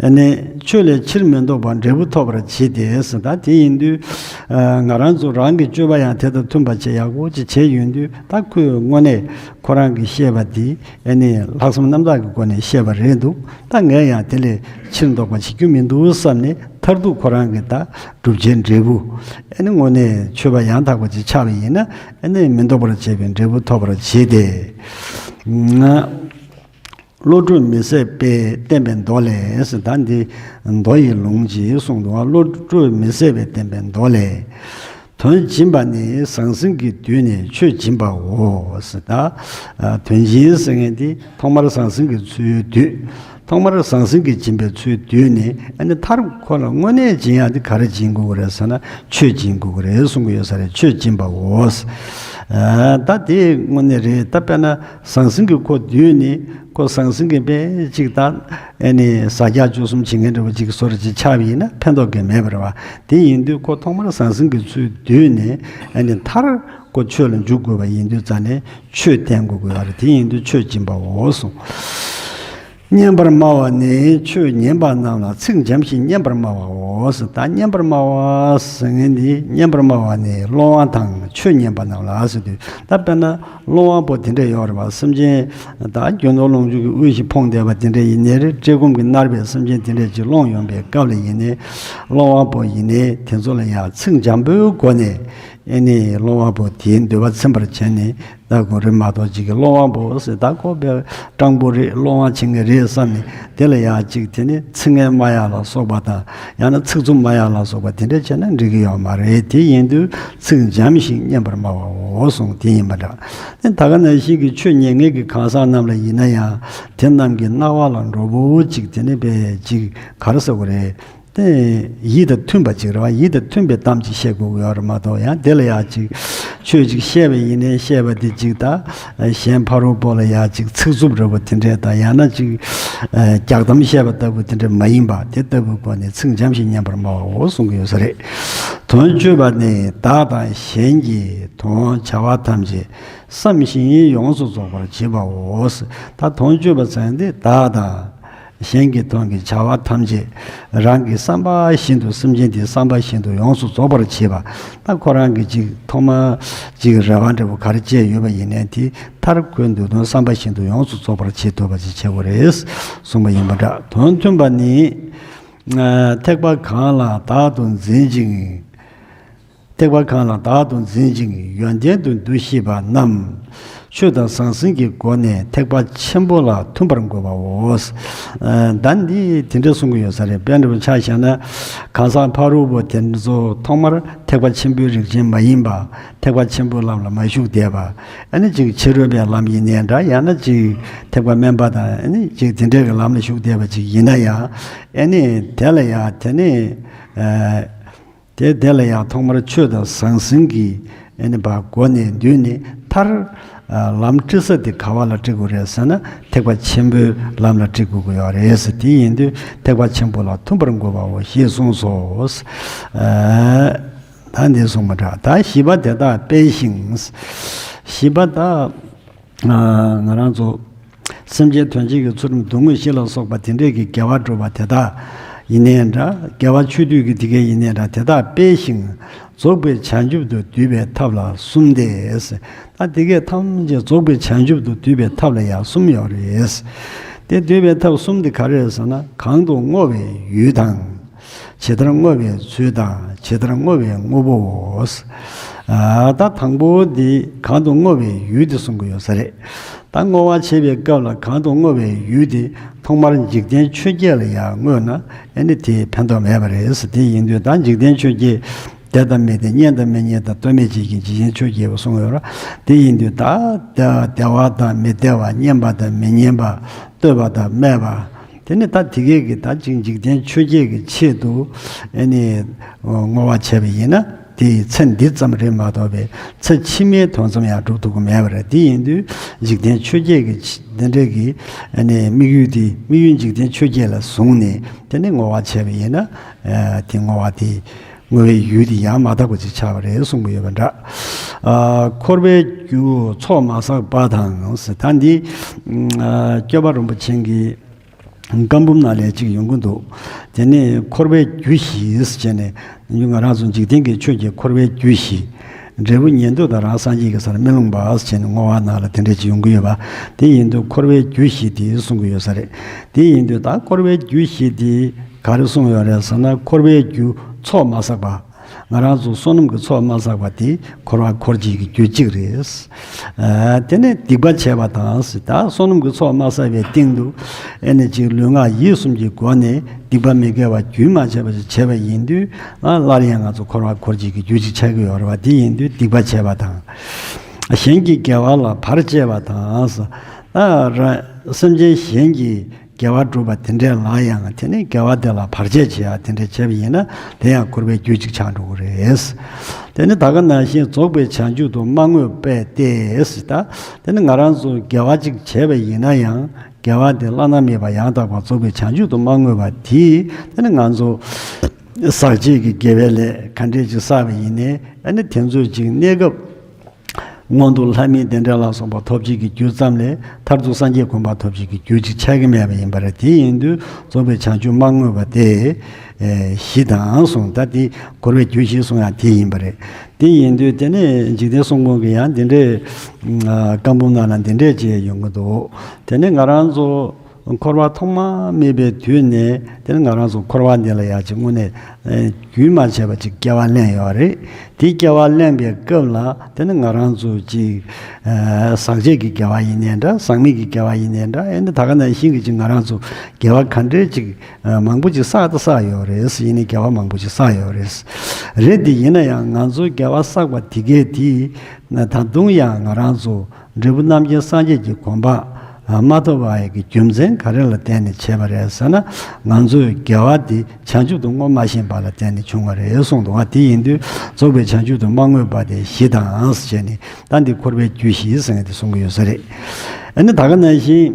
ཨ་ནི་ཆོས་ལས་ཕྱིར་མི་ལྡོག་པར་འབྲས་བུ་ཐོབ་པར་བྱེད་དེ་ཟེར། ད་དེ་ཡིན་དུས་ཨ་ང་རང་ཚོ་རང་གི་སྤྱོད་པ་ཡང་དེ་དང་མཐུན་པ་བྱེད། ཡག་པོ་ཅིག་བྱས་ཡོང་དུས། ད་ཁོས་དངོས་གནས་ཁོ་རང་གིས་བཤད་པ་དེ་ཨ་ནི་ལྷག་བསམ་རྣམ་དག་གི་སྒོ་ནས་བཤད་པ་རེད་འདུག། ད་ངས་ཡང་དེ་ལས་ཕྱིར་ལྡོག་པ་བྱེད་རྒྱུ་མི་འདུག་བསམ་ནས། མཐར་ཐུག་ཁོ་རང་གི་ད་བསྒྲུབ་བྱའི་འབྲས་བུ། ཨ་ནི་དངོས་གནས་ཆོས་པ་ཡང་དག་པ་ཅིག་ཆགས་པ་ཡིན་ན། ཨ་ནི་མི་ལྡོག་པར་བྱེད་པའི་འབྲས་བུ་ཐོབ་པར་བྱེད་དེ། བློ་གྲོས་མི་ཟད་པས་བསྟན་པའི་མདོ་ལས་ཟེར། ད་འདི་མདོ་ཡི་ལུང་ཅིག་གསུངས་འདུག། བློ་གྲོས་མི་ཟད་པས་བསྟན་པའི་མདོ་ལས། དོན་སྦྱིན་པ་ནི་ཟང་ཟིང་གིས་བསྡུས་ནས་ཆོས་སྦྱིན་པའོ་ཟེར། ད་དོན་སྦྱིན་ཟེར་མཁན་དེ་ཐོག་མར་ཟང་ཟིང་གིས་ཚུར་བསྡུས། ཐོག་མར་ཟང་ཟིང་གིས་སྦྱིན་པའི་ཚུལ་བསྡུས་ནས། ཨ་ནི་མཐར་ཁོ་ལ་དངོས་གནས་སྦྱིན་ཡག་དེ་ག་རེ་སྦྱིན་དགོས་ཀྱི་རེད་ཟེར་ན། ཆོས་སྦྱིན་དགོས་ཀྱི་རེད་གསུང་གི་ཡོད་ས་རེད། ཆོས་སྦྱིན་པའོ། ཨ་ད་དེ་དངོས་གནས་རེད། ད་དཔེར་ན་ཟང་ཟིང་གིས་ཁོ་བསྡུས་ནས། ཁོ་ཟང་ཟིང་གིས་དཔེ་ཅིག་ད་ཨ་ནི་ཟ་རྒྱག་བཅུ་གསུམ་བྱེད་མཁན་འདྲ་བོ་ཅིག་བཟོ་འདྲ་ཅིག་ཆགས་པ་ཡིན་ན་ཕན་ཐོགས་ཀྱི་མེད་པ་རེད་བ། དེ་ཡིན་དུས་ཁོ་ཐོག་མར་ཟང་ཟིང་གི་ཚུལ་བསྡུས་ནས། ཨ་ནི་མཐར་ཁོ་ཆོས་ལ་འཇུག་དགོས་པ་ཡིན་དུས་ཙང་ནས་ཆོས་བསྟན་དགོས་ཀྱི་ཡོད་རེད། དེ་ཡིན་དུས་ཆོས་སྦྱིན་པའོ་གསུངས། སྙན་པར་སྨྲ་བ་ནི་ཆོས་ཉན་པ་རྣམས་ལ། ཚིག་འཇམ་ཞིང་སྙན་པར་སྨྲ་བའོ། ད་སྙན་པར་སྨྲ་བ་ཟེར་མཁན་འདི། སྙན་པར་སྨྲ་བ་ནི་སློབ་དབང་དང་ཆོས་ཉན་པ་རྣམས་ལ་ཟེར་དུས། ད་དཔེར་ན་སློབ་དབང་པོ་དེ་འདྲ་ཡོད་རེད་བ། སེམས་ཅན་ད་རྒྱུ་ནོར་ལོངས་སྤྱོད་ཀྱི་དབུལ་ཞིང་ཕོངས་བསྡད་པ་དེ་འདྲ་ཡིན་ནའི་རེད། བཀྲེས་སྐོམ་གྱིས་མནར་བའི་སེམས་ཅན་དེ་འདྲ་ཅིག་སློང་ཡོང་པའི་སྐབས་ལ་ཡིན་ནའི། སློབ་དབང་པོ་ཡིན་ནའི་དེ་ཚོ་ལ་ཡང་ཚིག་འཇམ་པོའི་སྒོ་ནས། ཨེ་ནི་སློབ་དབང་པོ་དེའི་འདོད་པ་ཚིམ་པར་བྱས་ནས། ད་ཁོ་རེ་མ་གཏོགས་ཅིག་གི་སློབ་དབང་པོ་ཟེར། ད་ཁོ་དཔེ་སྤྲང་པོ་རེད། སློབ་དབང་བྱེད་མཁན་རེད་བསམ་ནས། དེ་ལ་ཡང་ཅིག་དེ་ནི་ཚིག་ངན་སྨྲ་ཡག་ལ་སོགས་པ་དང་། ཡང་ན་ཚིག་རྩུབ་སྨྲ་ཡག་ལ་སོགས་པ་དེ་འདྲ་བྱས་ན་འགྲིག་གི་ཡོད་མ་རེད། དེ་ཡིན་དུས་ཚིག་འཇམ་ཞིང་སྙན་པར་སྨྲ་བའོ་གསུངས། དེ་ཡིན་པ་འདྲ། དེ་ད་ག་ནང་བཞིན་གྱི་ཆོས་ཉན་མཁན་གྱི་གང་ཟག་རྣམས་ལ་ཡིན་ན་ཡང་། དེ་རྣམས་ཀྱི་རྣ་བ་ལ་འགྲོ་བོ་ཅིག་དེ་ནི་དཔེ་ཅིག་ག་རེ་ཟེར་དགོས་རེད། དེ་ཡིད་དང་མཐུན་པ་ཅིག་རེད་བ། ཡིད་དང་མཐུན་པའི་གཏམ་ཅིག་བཤད་དགོས་ཀྱི་ཡོད་རེད་མ་གཏོགས། ཡང་དེ་ལ་ཡང་ཅིག་ཆོས་ཅིག་བཤད་པ་ཡིན་ནའི། བཤད་པ་དེ་ཅིག་ད་གཞན་ཕ་རོལ་པོ་ལ་ཡང་ཅིག་ཚིག་རྩུབ་འདྲ་བོ་དེ་འདྲས་དང་། ཡང་ན་ཅིག་རྒྱག་གཏམ་བཤད་པ་ལྟ་བུ་དེ་འདྲ་མ་ཡིན་པ། དེ་ལྟ་བུའི་སྒོ་ནས་ཚིག་འཇམ་ཞིང་སྙན་པར་སྨྲ་བའོ་གསུང་གི་ཡོད་ས་རེད། དོན་སྤྱོད་པ་ནི་བདག་དང་གཞན་གྱི་དོན་བྱ་བ་ཐམས་ཅད་བསམ་བཞིན་ཡོངས་སུ་རྫོགས་པར་བྱེད་པའོ། ད་དོན་སྤྱོད་པ་ཟེར་ཡག་དེ་བདག་དང་གཞན་གྱི་དོན་གྱི་བྱ་བ་ཐམས་ཅད་རང་གི་བསམ་པ་བཞིན་དུ། སེམས་ཅན་དེའི་བསམ་པ་བཞིན་དུ་ཡོངས་སུ་རྫོགས་པར་བྱེད་པ། ད་ཁོ་རང་གིས་ཅིག་ཐོག་མར་ཅིག་རེ་བ་འདྲ་བོ་ག་རེ་བཅས་ཡོད་པ་ཡིན་ནའི། དེ་མཐར་ཁོའི་འདོད་དོན་བསམ་པ་བཞིན་དུ་ཡོངས་སུ་རྫོགས་པར་བྱེད་ཐུབ་པ་ཅིག་བྱེད་དགོས་རེད་གསུངས་པ་ཡིན་པ་འདྲ། དོན་མཐུན་པ་ནི། ཨ་ཐེག་པ་གང་ལ་བདག་ཏུ་འཛིན་ཅིང་། ཐེག་པ་གང་ལ་བདག་ཏུ་འཛིན་ཅིང་ཡོན་ཏན་དུ་འདུ་ཤེས་པ་རྣམས། ཆོས་དང་ཟང་ཟིང་གི་སྒོ་ནས་ཐེག་པ་ཆེན་པོ་ལ་མཐུན་པར་འགོད་པའོ། ཨ་ད་འདི་དེ་འདྲ་གསུང་གི་ཡོད་ས་རེད། དཔེ་འདྲ་པོ་ཆ་བཞག་ན། གང་ཟག་ཕ་རོལ་པོ་དེ་ཚོ་ཐོག་མར་ཐེག་པ་ཆེན་པོའི་རིགས་ཅན་མ་ཡིན་པ། ཐེག་པ་ཆེན་པོའི་ལམ་ལ་མ་ཞུགས་བསྡད་པ། ཨ་ནི་ཅིག་ཕྱི་རོལ་པའི་ལམ་ཡིན་ནའི་འདྲ། ཡང་ན་ཅིག་ཐེག་པ་དམན་པ་དང་། ཨ་ནི་ཅིག་དེ་འདྲའི་གི་ལམ་ལ་ཞུགས་བསྡད་པ་ཅིག་ཡིན་ན་ཡང་། ཨ་ནི་དེ་ལ་ཡང་དེ་ནི་ཨ། དེ་དེ་ལ་ཡང་ཐོག་མར་ཆོས་དང་ཟང་ཟིང་གི་ཨ་ནི་བ་སྒོ་ནས་བསྡུས་ནས། མཐར་ཨ་ལམ་བཀྲི་ས་དེ་ག་བ་ལ་བཀྲི་དགོས་རེད་ཟེར་ན། ཐེག་པ་ཆེན་པོའི་ལམ་ལ་བཀྲི་དགོས་ཀྱི་ཡོད་རེད་ཟེར། དེ་ཡིན་དུས་ཐེག་པ་ཆེན་པོ་ལ་མཐུན་པར་འགོད་པའོ་ཞེས་གསུངས་སོ། ཨ་ད་འདི་གསུངས་པ་འདྲ། ད་བཞི་པ་དེ་དག་སྤེལ་ཞིང་། བཞི་པ་ད། ང་རང་ཚོ་སེམས་ཅན་དོན་བྱེད་ཀྱི་ཚུལ་ཁྲིམས་སྡུག་བསྔལ་བཞི་ལ་སོགས་པ་དེ་འདྲས་ཀྱི་དགེ་བ་སྒྲུབ་པ་དེ་དག་ཡིན་ནའི་འདྲ། དགེ་བ་ཆོས་སྡུད་ཀྱི་དེ་གས་ཡིན་ནའི་འདྲ། དེ་དག་སྤེལ་ཞིང་རྫོགས་པའི་བྱང་ཆུབ་ཏུ་བསྡུས་པའི་ཐབས་ལ་གསུམ་སྟེ། ད་དེ་གས་ཐམས་ཅད་རྫོགས་པའི་བྱང་ཆུབ་ཏུ་བསྡུས་པའི་ཐབས་ལ་ཡང་གསུམ་ཡོད་རེད། དེ་བསྡུས་པའི་ཐབས་གསུམ་དེ་ག་རེ་རེད་ཟེར་ན། གང་དུ་བསྔོ་བའི་ཡུལ་དང་། ཇི་ལྟར་བསྔོ་བའི་ཚུལ་དང་། ཇི་ལྟར་བསྔོ་བའི་དངོས་པོའོ། ཨ་ད་དང་པོ་འདི་གང་དུ་བསྔོ་བའི་ཡུལ་དེ་གསུང་གི་ཡོད་ས་རེད། ད་བསྔོ་བ་བྱེད་པའི་སྐབས་ལ་གང་དུ་བསྔོ་བའི་ཡུལ་དེ་ཐོག་མར་འཇིག་རྟེན་ཆོས་བརྒྱད་ལ་ཡང་བསྔོས་ན། ཨ་ནི་དེ་ཕན་ཐོགས་མེད་པ་རེད་ཟེར། དེ་ཡིན་དུས་ད་འཇིག་རྟེན་ཆོས་བརྒྱད། བདེ་དང་མི་བདེ། སྙན་དང་མི་སྙན་དང་ལྟོས་མེད་བྱེད་ཀྱི་འཇིག་རྟེན་ཆོས་བརྒྱད་པོ་གསུངས་ཡོད་ར། དེ་ཡིན་དུས་ད་བདེ་བ་དང་མི་བདེ་བ། སྙན་པ་དང་མི་སྙན་པ། ལྟོས་པ་དང་སྨད་པ། དེ་ནི་ད་དེ་གས་ཀྱི་ད་ཅིག་འཇིག་རྟེན་ཆོས་བརྒྱད་ཀྱི་ཆེད་དུ་ཨ་ནི་བསྔོ་བ་བྱས་པ་ཡིན་ན། དེའི་ཚེ་འདི་ཙམ་རེད་མ་གཏོགས་པའི་ཚེ་ཕྱི་མའི་དོན་ཙམ་ཡང་སྒྲུབ་ཐུབ་ཀྱི་མེད་པ་རེད། དེ་ཡིན་དུས་འཇིག་རྟེན་ཆོས་བརྒྱད་ཀྱི་ཆེད། དེ་འདྲས་ཀྱི་ཨ་ནི་དམིགས་ཡུལ་དེ། དམིགས་ཡུལ་འཇིག་རྟེན་ཆོས་བརྒྱད་ལ་བཟུང་ནས་དེ་ནི་བསྔོ་བ་བྱས་པ་ཡིན་ན། ཨ་དེ་བསྔོ་བ་དེ། བསྔོ་བའི་ཡུལ་དེ་ཡང་མ་དག་པ་ཅིག་ཆགས་པ་རེད་གསུངས་པ་ཡོད་པ་འདྲ། ཨ་འཁོར་བའི་རྒྱུ་ཚོགས་མ་བསགས་པ་དང་ཟེར། ད་འདི་ཨ་སྐྱོབ་པ་རིན་པོ་ཆེ་གི་བཀའ་འབུམ་ནང་ལ་ཅིག་ཡོང་གི་འདུག། དེ་ནས་འཁོར་བའི་རྒྱུ་བཞི་ཟེར་བྱས་ནས། ང་རང་ཚོ་འཇིག་རྟེན་གྱི་ཆོས་ཀྱི་འཁོར་བའི་རྒྱུ་བཞི། འབྲས་བུ་ཉན་ཐོས་དང་རང་སངས་རྒྱས་ཀྱི་སར་སྨོན་ལམ་པ་ཟེར་བྱས་ནས་བསྔོ་བ་ནང་ལ་དེ་འདྲ་ཅིག་ཡོང་གི་ཡོད་པ། དེ་ཡིན་དུས་འཁོར་བའི་རྒྱུ་བཞི་དེ་གསུང་གི་ཡོད་ས་རེད། དེ་ཡིན་དུས་ད་འཁོར་བའི་རྒྱུ་བཞི་དེ་ག་རེ་གསུངས་ཡོད་རེད་ཟེར་ན། འཁོར་བའི་རྒྱུ་ཚོགས་མ་བསགས་པ། ང་རང་ཚོ་བསོད་ནམས་ཀྱི་ཚོགས་མ་བསགས་པ་དེ་འཁོར་བ་འཁོར་བྱེད་ཀྱི་རྒྱུ་གཅིག་རེད། ཨ་དེ་ནས་སྡིག་པ་བྱས་པ་དང་ཟེར། ད་བསོད་ནམས་ཀྱི་ཚོགས་མ་བསགས་པའི་སྟེང་དུ་ཨེ་ནི་ཅིག་ལུས་ངག་ཡིད་གསུམ་གྱི་སྒོ་ནས་སྡིག་པ་མི་དགེ་བ་རྒྱུན་མ་ཆད་པ་ཞིག་བྱས་པ་ཡིན་དུས། ཨ་སླར་ཡང་ང་ཚོ་འཁོར་བ་འཁོར་བྱེད་ཀྱི་རྒྱུ་གཅིག་ཆགས་ཀྱི་ཡོད་རེད་བ། དེ་ཡིན་དུས་སྡིག་པ་བྱས་པ་དང་། གཞན་གྱི་དགེ་བ་ལ་བར་བཅད་པ་དང་ཟེར། ཨ་ར་སེམས་ཅན་གཞན་གྱི་ དགེ་བ་སྒྲུབ་པ་དེ་འདྲས་ལ་ཡང་དེ་ནི་དགེ་བ་དེ་ལ་བར་ཆད་བྱེད་ཡ་དེ་འདྲས་བྱས་པ་ཡིན་ན་དེ་ཡང་འཁོར་བའི་རྒྱུ་གཅིག་ཆགས་འགྲོ་གི་རེད། དེ་ནི་ད་ག་ནང་བཞིན་རྫོགས་པའི་བྱང་ཆུབ་ཏུ་མ་བསྔོས་པས་ཏེ་ཟེར་ད། དེ་ནི་ང་རང་ཚོ་དགེ་བ་གཅིག་བྱས་པ་ཡིན་ན་ཡང་དགེ་བ་དེ་བླ་ན་མེད་པ་ཡང་དག་པར་རྫོགས་པའི་བྱང་ཆུབ་ཏུ་མ་བསྔོས་པ་དེས་དེ་ནི་ང་ཚོ་ཟག་བཅས་ཀྱི་དགེ་བའི་ལས་ག་འདྲས་ཅིག་བསགས་པ་ཡིན་ནའི་ཨ་ནི་དེ་ཚོ་ཅིག་གནས་སྐབས། མངོན་མཐོ་ལྷ་མིའི་བདེ་འབྲས་ལ་སོགས་པ་ཐོབ་བྱེད་ཀྱི་རྒྱུ་ཙམ་ལས་མཐར་ཐུག་སངས་རྒྱས་གོ་འཕང་ཐོབ་བྱེད་ཀྱི་རྒྱུ་ཅིག་ཆགས་ཀྱི་མེད་པ་ཡིན་པ་རེད། དེ་ཡིན་དུས་རྫོགས་པའི་བྱང་ཆུབ་མ་བསྔོས་པ་དེ་ཨེ་བཞི་དང་གསུངས། ད་དེ་འཁོར་བའི་རྒྱུ་བཞི་གསུངས་ཡང་དེ་ཡིན་པ་རེད། དེ་ཡིན་དུས་དེ་ནས་འཇིག་རྟེན་གསུམ་མགོན་གྱིས་ཡང་འདི་འདྲའི་ཨ་བཀའ་འབུམ་ནང་ལ་འདི་འདྲས་བྱས་ཡོང་གི་འདུག་དེ་ནས་ང་རང་ཚོ་འཁོར་བ་ཐོག་མ་མེད་པའི་དུས་ནས་དེ་ནས་ང་རང་ཚོ་འཁོར་བ་འདི་ལ་ཡ་ཅིག་དངོས་གནས་ཨེ་རྒྱུན་མ་ཆད་པ་ཅིག་སྐྱེ་བ་ལེན་ཡོད་རེད། དེ་སྐྱེ་བ་ལེན་པའི་སྐབས་ལ་དེ་ནི་ང་རང་ཚོ་ཅིག་ཨ་ཟག་བཅས་ཀྱི་དགེ་བ་ཡིན་ནའི་འདྲ། ཟག་མེད་ཀྱི་དགེ་བ་ཡིན་ནའི་འདྲ། ཨེ་འདི་ད་ག་ནང་བཞིན་གྱི་ཅིག་ང་རང་ཚོ་དགེ་བ་ག་འདྲས་ཅིག་ཨ་མང་པོ་ཅིག་བསགས་ད་བསགས་ཡོད་རེད། ཡིན་ནའི་དགེ་བ་མང་པོ་ཅིག་བསགས་ཡོད་རེད། རེད་དེ་ཡིན་ན་ཡང་ང་ཚོའི་དགེ་བ་བསགས་པ་དེ་གས་དེ་ད་དུང་ཡང་ང་རང་ཚོ་འབྲས་བུ་རྣམ་མཁྱེན་སངས་རྒྱས་ཀྱི་གོ་འཕང་མ་ཐོབ་པ་ཡི་རྒྱུ་མཚན་ག་རེ་ལ་བརྟེན་ནས་བྱས་པ་རེད་ཟེར་ན། ང་ཚོའི་དགེ་བ་འདི་བྱང་ཆུབ་ཏུ་བསྔོ་མ་ཤེས་པ་ལ་བརྟེན་ནས་བྱུང་བ་རེད་གསུངས་འདུག་བ། དེ་ཡིན་དུས་རྫོགས་པའི་བྱང་ཆུབ་ཏུ་མ་བསྔོས་པ་དེ་བཞི་དང་ཟེར་བྱས་ནས་ད་འདི་འཁོར་བའི་རྒྱུ་བཞི་ཟེར་མཁན་དེ་གསུང་གི་ཡོད་ས་རེད། ཨ་ནི་ད་ག་ནང་བཞིན་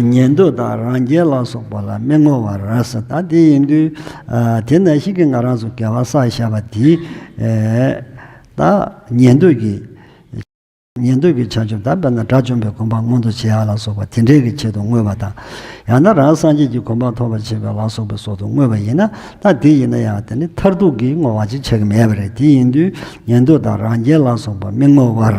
ཉན་ཐོས་དང་རང་རྒྱལ་ལ་སོགས་པ་ལ་མི་བསྔོ་བར་ཟེར། ད་དེ་ཡིན་དུས་ཨ་དེ་ནང་བཞིན་གྱི་ང་རང་ཚོ་དགེ་བ་བསགས་བཞག་པ་དེ་ཨེ་ད་ཉན་ཐོས་ཀྱི། ཉན་ཐོས་ཀྱི་བྱང་ཆུབ་དང་དཔེར་ན་དགྲ་བཅོམ་པའི་གོ་འཕང་མངོན་དུ་བྱེད་ཡག་ལ་སོགས་པ་དེ་འདྲའི་གི་ཆེད་དུ་བསྔོས་པ་དང་། ཡང་ན་རང་སངས་རྒྱས་ཀྱི་གོ་འཕང་ཐོབ་པར་བྱེད་པ་ལ་སོགས་པའི་སོགས་དུ་བསྔོས་པ་ཡིན་ན། ད་དེ་ཡིན་ན་ཡང་དེ་ནི་མཐར་ཐུག་གི་བསྔོ་བ་ཅིག་ཆགས་ཀྱི་མེད་པ་རེད། དེ་ཡིན་དུས་ཉན་ཐོས་དང་རང་རྒྱལ་ལ་སོགས་པ་མི་བསྔོ་བར།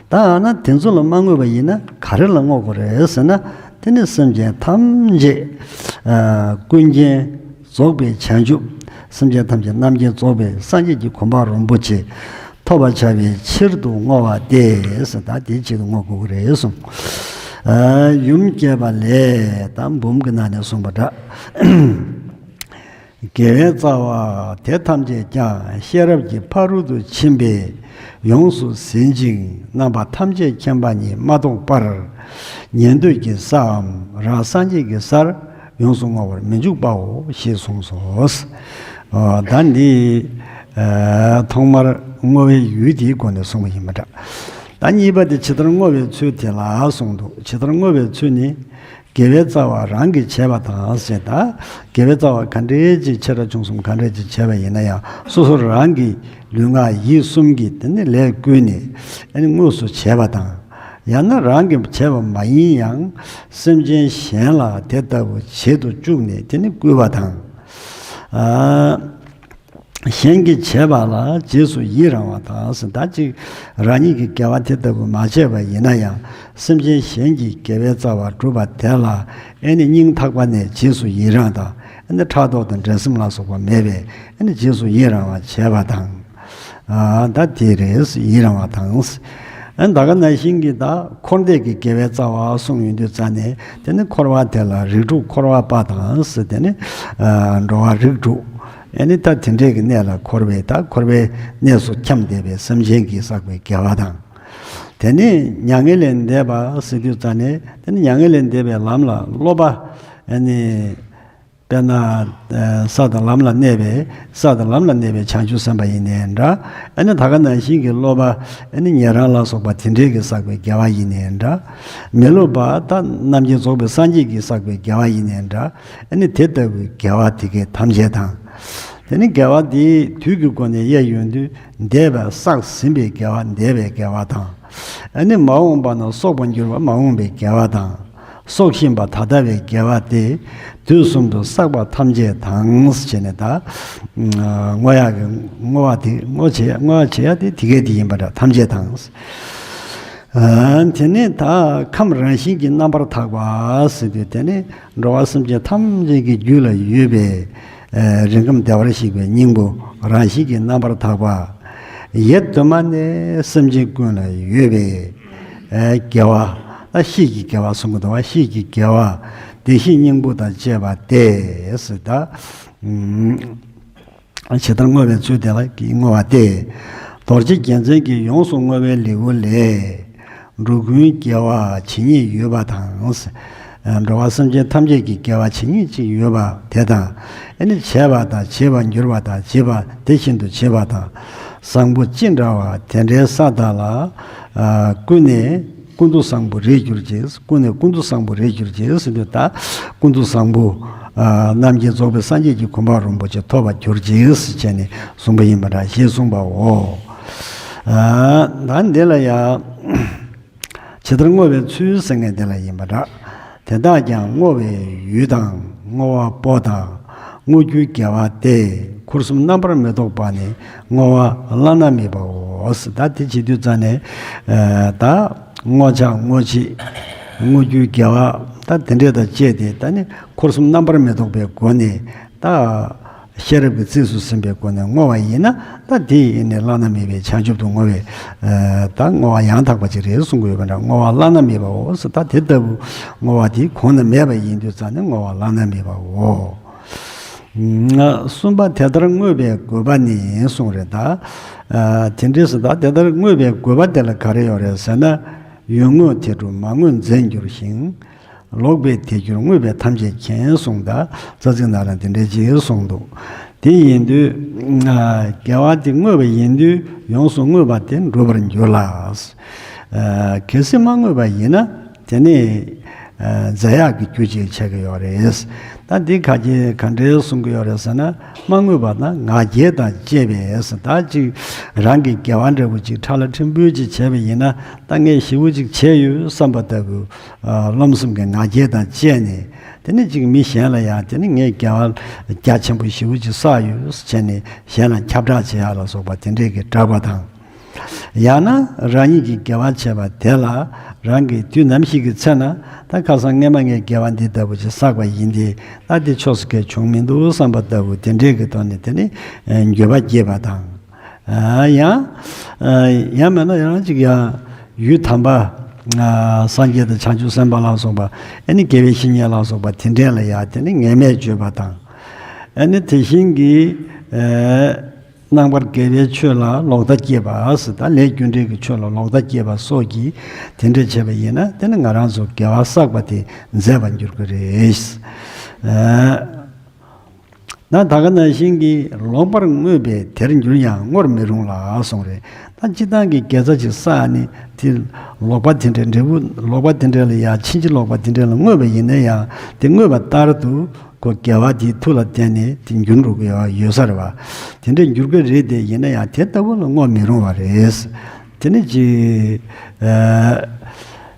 ད་ཡང་ན་དེ་ཚོ་ལ་མ་བསྔོས་པ་ཡིན་ན་ག་རེ་ལ་བསྔོ་དགོས་རེད་ཟེར་ན། དེ་ནི་སེམས་ཅན་ཐམས་ཅད་ཨ་ཀུན་མཁྱེན་རྫོགས་པའི་བྱང་ཆུབ། སེམས་ཅན་ཐམས་ཅད་རྣམ་མཁྱེན་རྫོགས་པའི་སངས་རྒྱས་ཀྱི་གོ་འཕང་རིན་པོ་ཆེ་ཐོབ་པར་བྱ་བའི་ཕྱིར་དུ་བསྔོ་བ་སྟེ་ཟེར། ད་དེའི་ཆེད་དུ་བསྔོ་དགོས་ཀྱི་རེད་གསུངས། ཨ་ཡུམ་བསྐྱེད་པ་ལས་ད་འབུམ་གྱི་ནང་ནས་གསུངས་པ་འདྲ། དགེ་བའི་རྩ་བ་དེ་ཐམས་ཅད་ཀྱང་ཤེས་རབ་ཀྱི་ཕ་རོལ་ཏུ་ཕྱིན་པས་ཡོངས་སུ་ཟིན་ཅིང་རྣམ་པ་ཐམས་ཅད་མཁྱེན་པ་ཉིད་མ་རྟོགས་པར་ཉན་ཐོས་ཀྱི་སའམ་རང་སངས་རྒྱས་ཀྱི་སར་ཡོངས་སུ་བསྔོ་བར་མི་འཇུག་པའོ་ཞེས་གསུངས་སོ། ཨོ་ད་འདི་ཨ་ཐོག་མར་བསྔོ་བའི་ཡུལ་དེའི་སྒོ་ནས་གསུངས་པ་ཡིན་པ་འདྲ། ད་གཉིས་པ་དེ་ཇི་ལྟར་བསྔོ་བའི་ཚུལ་དེ་ལ་གསུངས་འདུག་ཇི་ལྟར་བསྔོ་བའི་ཚུལ་ནི། དགེ་བའི་རྩ་བ་རང་གིས་བྱས་པ་དང་ཞེས་དང་། དགེ་བའི་རྩ་བ་ག་འདྲའི་ཅིག་ཆེ་ཕྲ་ཆུང་གསུམ་ག་འདྲའི་ཅིག་བྱས་པ་ཡིན་ན་ཡང་སོ་སོ་རང་གི་ལུས་ངག་ཡིད་གསུམ་གྱིས་དེ་ནི་ལས་བསྐུལ་ནས་ཨ་ནི་དངོས་སུ་བྱས་པ་དང་། ཡང་ན་རང་གིས་བྱས་པ་མ་ཡིན་ཡང་སེམས་ཅན་གཞན་ལ་དེ་ལྟ་བུ་བྱེད་དུ་བཅུག་ནས་དེ་ནི་བསྐུལ་བ་དང་། ཨ། གཞན་གྱིས་བྱས་པ་ལ་རྗེས་སུ་ཡི་རང་བ་དང་ཟེར། ད་ཅིག་རང་ཉིད་ཀྱིས་དགེ་བ་དེ་ལྟ་བུ་མ་བྱས་པ་ཡིན་ན་ཡང་སེམས་ཅན་གཞན་གྱིས་དགེ་བའི་རྩ་བ་བསྒྲུབས་པ་དེ་ལ་ཨེ་ནི་སྙིང་ཐག་པ་ནས་རྗེས་སུ་ཡི་རང་དང་། ཨེ་ནི་ཕྲག་དོག་དང་འགྲན་སེམས་ལ་སོགས་པ་མེད་པས་ཨེ་ནི་རྗེས་སུ་ཡི་རང་བ་བྱས་པ་དང་། ཨ་ད་དེ་རེད། ཡི་རང་བ་དང་། ཨེ་ད་ག་ནང་བཞིན་གྱི་ད་འཁོར་འདས་ཀྱི་དགེ་བའི་རྩ་བ་གསུངས་ཡོང་དུས་ཙ་ནས་དེ་ནི་འཁོར་བ་དེ་ལ་རིགས་དྲུག་འཁོར་བ་པ་དང་ཟེར། དེ་ནི་ཨ་འགྲོ་བ་རིགས་དྲུག་ཨེ་ནི་ད་དེ་འདྲའི་གི་གནས་ལ་འཁོར་བའི་ད་འཁོར་བའི་གནས་སུ་འཁྱམས་བསྡད་པའི་སེམས་ཅན་གྱིས་བསགས་པའི་དགེ་བ་དང་། དེ་ནི་མྱ་ངན་ལས་འདས་པ་ཟེར་དུས་ཙ་ནས་དེ་ནི་མྱ་ངན་ལས་འདས་པའི་ལམ་ལ་སློབ་པ་ཨེ་ནི་དཔེར་ན་ས་དང་ལམ་ལ་གནས་པའི་ས་དང་ལམ་ལ་གནས་པའི་བྱང་ཆུབ་སེམས་དཔའ་ཡིན་ནའི་འདྲ། ཨེ་ནི་ད་ག་ནང་བཞིན་གྱི་སློབ་པ་ཨེ་ནི་ཉན་རང་ལ་སོགས་པ་དེ་འདྲའི་གིས་བསགས་པའི་དགེ་བ་ཡིན་ནའི་འདྲ། མི་སློབ་པ་ད་རྣམ་མཁྱེན་རྫོགས་པའི་སངས་རྒྱས་ཀྱིས་བསགས་པའི་དགེ་བ་ཡིན་ནའི་འདྲ། ཨེ་ནི་དེ་ལྟ་བུའི་དགེ་བ་དེ་གའི་ཐམས་ཅད་དང་། དེ་ནི་དགེ་བ་དེ་དུས་ཀྱི་སྒོ་ནས་དབྱེ་ཡོང་དུས་འདས་པའི་བསགས་ཟིན་པའི་དགེ་བ་འདས་པའི་དགེ་བ་དང་། ཨེ་ནི་མ་འོངས་པ་ན་གསོག་པར་འགྱུར་བ་མ་འོངས་པའི་དགེ་བ་དང་། གསོག་བཞིན་པ་ད་ལྟ་བའི་དགེ་བ་སྟེ། དུས་གསུམ་དུ་བསགས་པ་ཐམས་ཅད་དང་ཞེས་ནས་ད། བསྔོ་ཡག་གི་བསྔོ་བ་དེ་བསྔོ་བྱེད་བསྔོ་བ་བྱེད་ཡག་དེ་དེ་གས་དེ་ཡིན་པ་འདྲ་ཐམས་ཅད་དང་། དེ་ནས་ད་ཁམས་རང་བཞིན་གྱིས་རྣམ་པར་དག་པ་ཟེར་དུས་དེ་ནི་འགྲོ་བ་སེམས་ཅན་ཐམས་ཅད་ཀྱི་རྒྱུད་ལ་ཡོད་པའི་རིགས་ཁམས་བདེ་བར་གཤེགས་པའི་སྙིང་པོ་རང་བཞིན་གྱིས་རྣམ་པར་དག་པ། ཡེ་གདོད་མ་ནས་སེམས་ཅན་ཀུན་ལ་ཡོད་པའི་ཨེ་དགེ་བ། ཨ་ཤེས་ཀྱི་དགེ་བ་གསུང་གི་འདུག་བ། ཤེས་ཀྱི་དགེ་བ་བདེ་གཤེགས་སྙིང་པོ་དང་བཅས་པ་སྟེ་ཟེར་ད། ཇི་ལྟར་བསྔོ་བའི་ཚུལ་དེ་ལ་བསྔོ་བ་སྟེ། རྡོ་རྗེ་རྒྱལ་མཚན་གྱིས་ཡོངས་སུ་བསྔོ་བའི་ལེའུ་ལས། འགྲོ་ཀུན་དགེ་བ་ཇི་སྙེད་ཡོད་པ་དང་། འགྲོ་བ་སེམས་ཅན་ཐམས་ཅད་ཀྱི་དགེ་བ་ཇི་སྙེད་ཅིག་ཡོད་པ་དེ་དང་། ཨ་ནི་བྱས་པ་དང་བྱེད་པར་འགྱུར་བ་དང་བྱེད་པ་དེ་བཞིན་དུ་བྱེད་པ་དང་། བཟང་པོ་ཅི་འདྲ་བ་དེ་འདྲའི་ས་དག་ལ། ཨ། ཀུན་ནས་ཀུན་ཏུ་བཟང་པོ་རེག་གྱུར་ཅིག་ཀུན་ནས་ཀུན་ཏུ་བཟང་པོ་རེག་གྱུར་ཅིག་ཟེར་དུས་ད་ཀུན་ཏུ་བཟང་པོ། ཨ། རྣམ་མཁྱེན་རྫོགས་པའི་སངས་རྒྱས་ཀྱི་གོ་འཕང་རིན་པོ་ཆེ་ཐོབ་པར་གྱུར་ཅིག་ཟེར་བྱས་ནས་གསུངས་པ་ཡིན་པ་འདྲ་ཞེས་གསུངས་པའོ། ཨ། ད་འདི་ལ་ཡང་། ཇི་ལྟར་བསྔོ་བའི་ཚུལ་ཟེར་མཁན་དེ་ལ་ཡིན་པ་འདྲ། དེ་དག་ཀྱང་བསྔོ་བའི་ཡུལ་དང་བསྔོ་བ་པོ་དང་བསྔོ་རྒྱུའི་དགེ་བ་སྟེ། འཁོར་གསུམ་རྣམ་པར་མི་རྟོག་པ་ནི་བསྔོ་བ་བླ་ན་མེད་པའོ། ད་དེ་བྱེད་དུས་ཙ་ནས། ཨ། ད་བསྔོ་བྱ་བསྔོ་བྱེད་བསྔོ་རྒྱུའི་དགེ་བ་ད་དེ་འདྲས་དང་བཅས་ཏེ། ད་ནི་འཁོར་གསུམ་རྣམ་པར་མི་རྟོག་པའི་སྒོ་ནས་ད། ཤེས་རབ་ཀྱི་རྩིས་སུ་ཟིན་པའི་སྒོ་ནས་བསྔོ་བ་ཡིན་ན། ད་དེ་ཡིན་ནས་བླ་ན་མེད་པའི་བྱང་ཆུབ་ཏུ་བསྔོ་བའི། ཨ། ད་བསྔོ་བ་ཡང་དག་པ་ཅིག་རེད་གསུང་གི་ཡོད་པ་འདྲ། བསྔོ་བ་བླ་ན་མེད་པའོ་ཟེར། ད་དེ་ལྟ་བུ་བསྔོ་བ་དེ་གོང་ན་མེད་པ་ཡིན་དུས་ཙ་ནས་བསྔོ་བ་བླ་ན་མེད་པའོ། ཨ། གསུམ་པ། དེ་ལྟར་བསྔོས་པའི་དགོས་པ་ནི་གསུངས་རེད་ད། ཨ། དེ་འདྲས་སུ་ད་དེ་ལྟར་བསྔོས་པའི་དགོས་པ་དེ་ལ་ག་རེ་ཡོད་རེད་ཟེར་ན། ཡུལ་བསྔོས་དེ་སྒྲུབ་མ་བསྔོས་འཛད་འགྱུར་ཞིང་། ལོག་པའི་དེ་གྱུར་བསྔོས་པས་ཐམས་ཅད་མཁྱེན་གསུངས། ད་རྩ་ཚིག་ནང་ལ་དེ་འདྲའི་ཅིག་གསུངས་འདུག་དེ་ཡིན་དུས། ཨ། དགེ་བ་དེ་བསྔོས་པ་ཡིན་དུས་ཡོངས་སུ་བསྔོས་པ་དེ་འགྲུབ་པར་འགྱུར་ལ། ཨ། གལ་སྲིད་མ་བསྔོས་པ་ཡིན་ན་དེ་ནི། ཨ། འཛད་ཡག་གི་རྒྱུ་ཅིག་ཆགས་ཀྱི་ཡོད་རེད། ད་འདི་ག་གི་ག་འདྲའི་གསུང་གི་ཡོད་རེད་ཟེར་ན། མ་བསྔོས་པ་ན་ང་རྒྱལ་དང་བཅས་པས། ད་ཅིག་རང་གི་དགེ་བ་འདྲ་བོ་ཅིག་ཕྲ་ལ་ཕྲན་བུ་ཅིག་བྱས་པ་ཡིན་ན། ད་ངས་ཞེ་པོ་ཅིག་བྱས་ཡོད་བསམ་པ་ལྟ་བུ། ཨ། རློམ་སེམས་ཀྱི་ང་རྒྱལ་དང་བཅས་ནས། དེ་ནས་ཅིག་མི་གཞན་ལ་ཡང་དེ་ནི་ངས་དགེ་བ་རྒྱ་ཆེན་པོ་ཞེ་པོ་ཅིག་བསགས་ཡོད་ཟེར་བྱས་ནས་གཞན་ལ་ཁྱབ་བསྒྲགས་བྱེད་ཡག་ལ་སོགས་པ་དེ་འདྲས་ཀྱི་སྐྲག་པ་དང་། ཡང་ན་རང་ཉིད་ཀྱིས་དགེ་བ་བྱས་པ་དེ་ལ་རང་གིས་དུས་ནམ་ཞིག་གི་ཚེ་ན། ད་ཁ་སང་སྔས་མ་ངས་དགེ་བ་འདི་ལྟ་བུ་ཅིག་བསགས་པ་ཡིན་ཏེ། ད་འདི་ཕྱོགས་སུ་ཁེལ་བྱུང་མི་འདུག་བསམ་པ་ལྟ་བུ་དེ་འདྲས་ཀྱི་ཐོག་ནས་དེ་ནི་འགྱོད་པ་སྐྱེས་པ་དང་། ཨ། ཡང་། ཨ། ཡང་མིན་ན་ཡང་ཅིག་ཡང་ཡུལ་དམ་པ། ཨ། སངས་རྒྱས་དང་བྱང་ཆུབ་སེམས་དཔའ་ལ་སོགས་པ། ཨ་ནི་དགེ་བའི་བཤེས་གཉེན་ལ་སོགས་པ་དེ་འདྲས་ལ་ཡང་དེ་ནི་ངན་སྨྲས་བརྗོད་པ་དང་། ཨ་ནི་དེ་བཞིན་གྱི། ཨ། རྣམ་པར་དགེ་བའི་ཆོས་ལ་ལོག་ལྟ་སྐྱེས་པ་ཟེར། ད་ལས་རྒྱུ་འབྲས་ཀྱི་ཆོས་ལ་ལོག་ལྟ་སྐྱེས་པ་སོགས་ཀྱིས་དེ་འདྲས་བྱས་པ་ཡིན་ན། དེ་ནི་ང་རང་ཚོ་དགེ་བ་བསགས་པ་དེ་འཛད་པར་འགྱུར་གྱི་རེད། ཨ། ན་ད་ག་ནང་བཞིན་གྱི་ལོག་པར་བསྔོས་པས་དེར་འགྱུར་ཡང་བསྔོར་མི་རུང་ལ་གསུངས་རེད། ད་སྤྱིར་བཏང་གི་དགེ་རྩ་ཅིག་བསགས་ནས་དེ་ལོག་པ་དེ་འདྲའི་འབྲས་བུ་ལོག་པ་དེ་འདྲ་ལ་ཡང་ཕྱིན་ཅི་ལོག་པ་དེ་འདྲ་ལ་བསྔོས་པ་ཡིན་ན་ཡང་། དེ་བསྔོས་པ་ལྟར་དུ་ཁོ་དགེ་བ་དེའི་མཐུ་ལ་བརྟེན་ནས་དེ་འགྱུར་འགྲོ་གི་ཡོད་ས་རེད་བ། དེ་འདྲ་འགྱུར་གི་རེད། དེ་ཡིན་ན་ཡང་དེ་ལྟ་བུ་ལ་བསྔོ་མི་རུང་བ་རེད། དེ་ནི་ཅི། ཨ།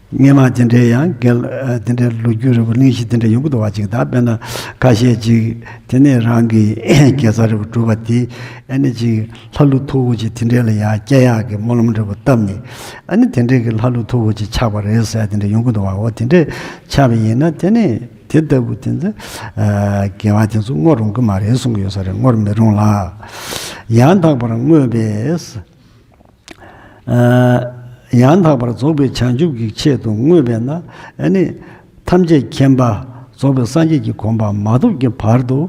སྔས་མ་དེ་འདྲའི་ཡང་དགེ། ཨ། དེ་འདྲའི་ལོ་རྒྱུས་རིང་པོ་གླེང་གཞི་དེ་འདྲ་ཡོང་གི་འདུག་བ། ཅིག་ད་དཔེར་ན་ཁ་ཤས་ཅིག་དེ་ནས་རང་གི་དགེ་རྩ་རིང་པོ་སྒྲུབ་པ་དེ། ཨ་ནི་ཅིག་ལྷ་ཀླུ་མཐུ་བོ་ཅིག་དེ་འདྲའི་ལ་ཡང་སྐྱེ་ཡག་གི་སྨོན་ལམ་འདྲ་བོ་བཏབ་ནས། ཨ་ནི་དེ་འདྲའི་གི་ལྷ་ཀླུ་མཐུ་བོ་ཅིག་ཆགས་པ་རེད་ཟེར་དེ་འདྲ་ཡོང་གི་འདུག་བ། འོ་དེ་འདྲ་ཆགས་པ་ཡིན་ན་དེ་ནི་དེ་ལྟ་བུ་དེ་ཚོ། ཨ། དགེ་བ་དེ་ཚོ་བསྔོ་རུང་གི་མ་རེད་གསུང་གི་ཡོད་ས་རེད། བསྔོར་མི་རུང་ལ། ཡང་དག་པར་བསྔོས་པས། ཨ། ཡང་དག་པར་རྫོགས་པའི་བྱང་ཆུབ་ཀྱི་ཆེད་དུ་བསྔོས་པས་ན། ཨ་ནི་ཐམས་ཅད་མཁྱེན་པ་རྫོགས་པའི་སངས་རྒྱས་ཀྱི་གོ་འཕང་མ་ཐོབ་ཀྱི་བར་དུ་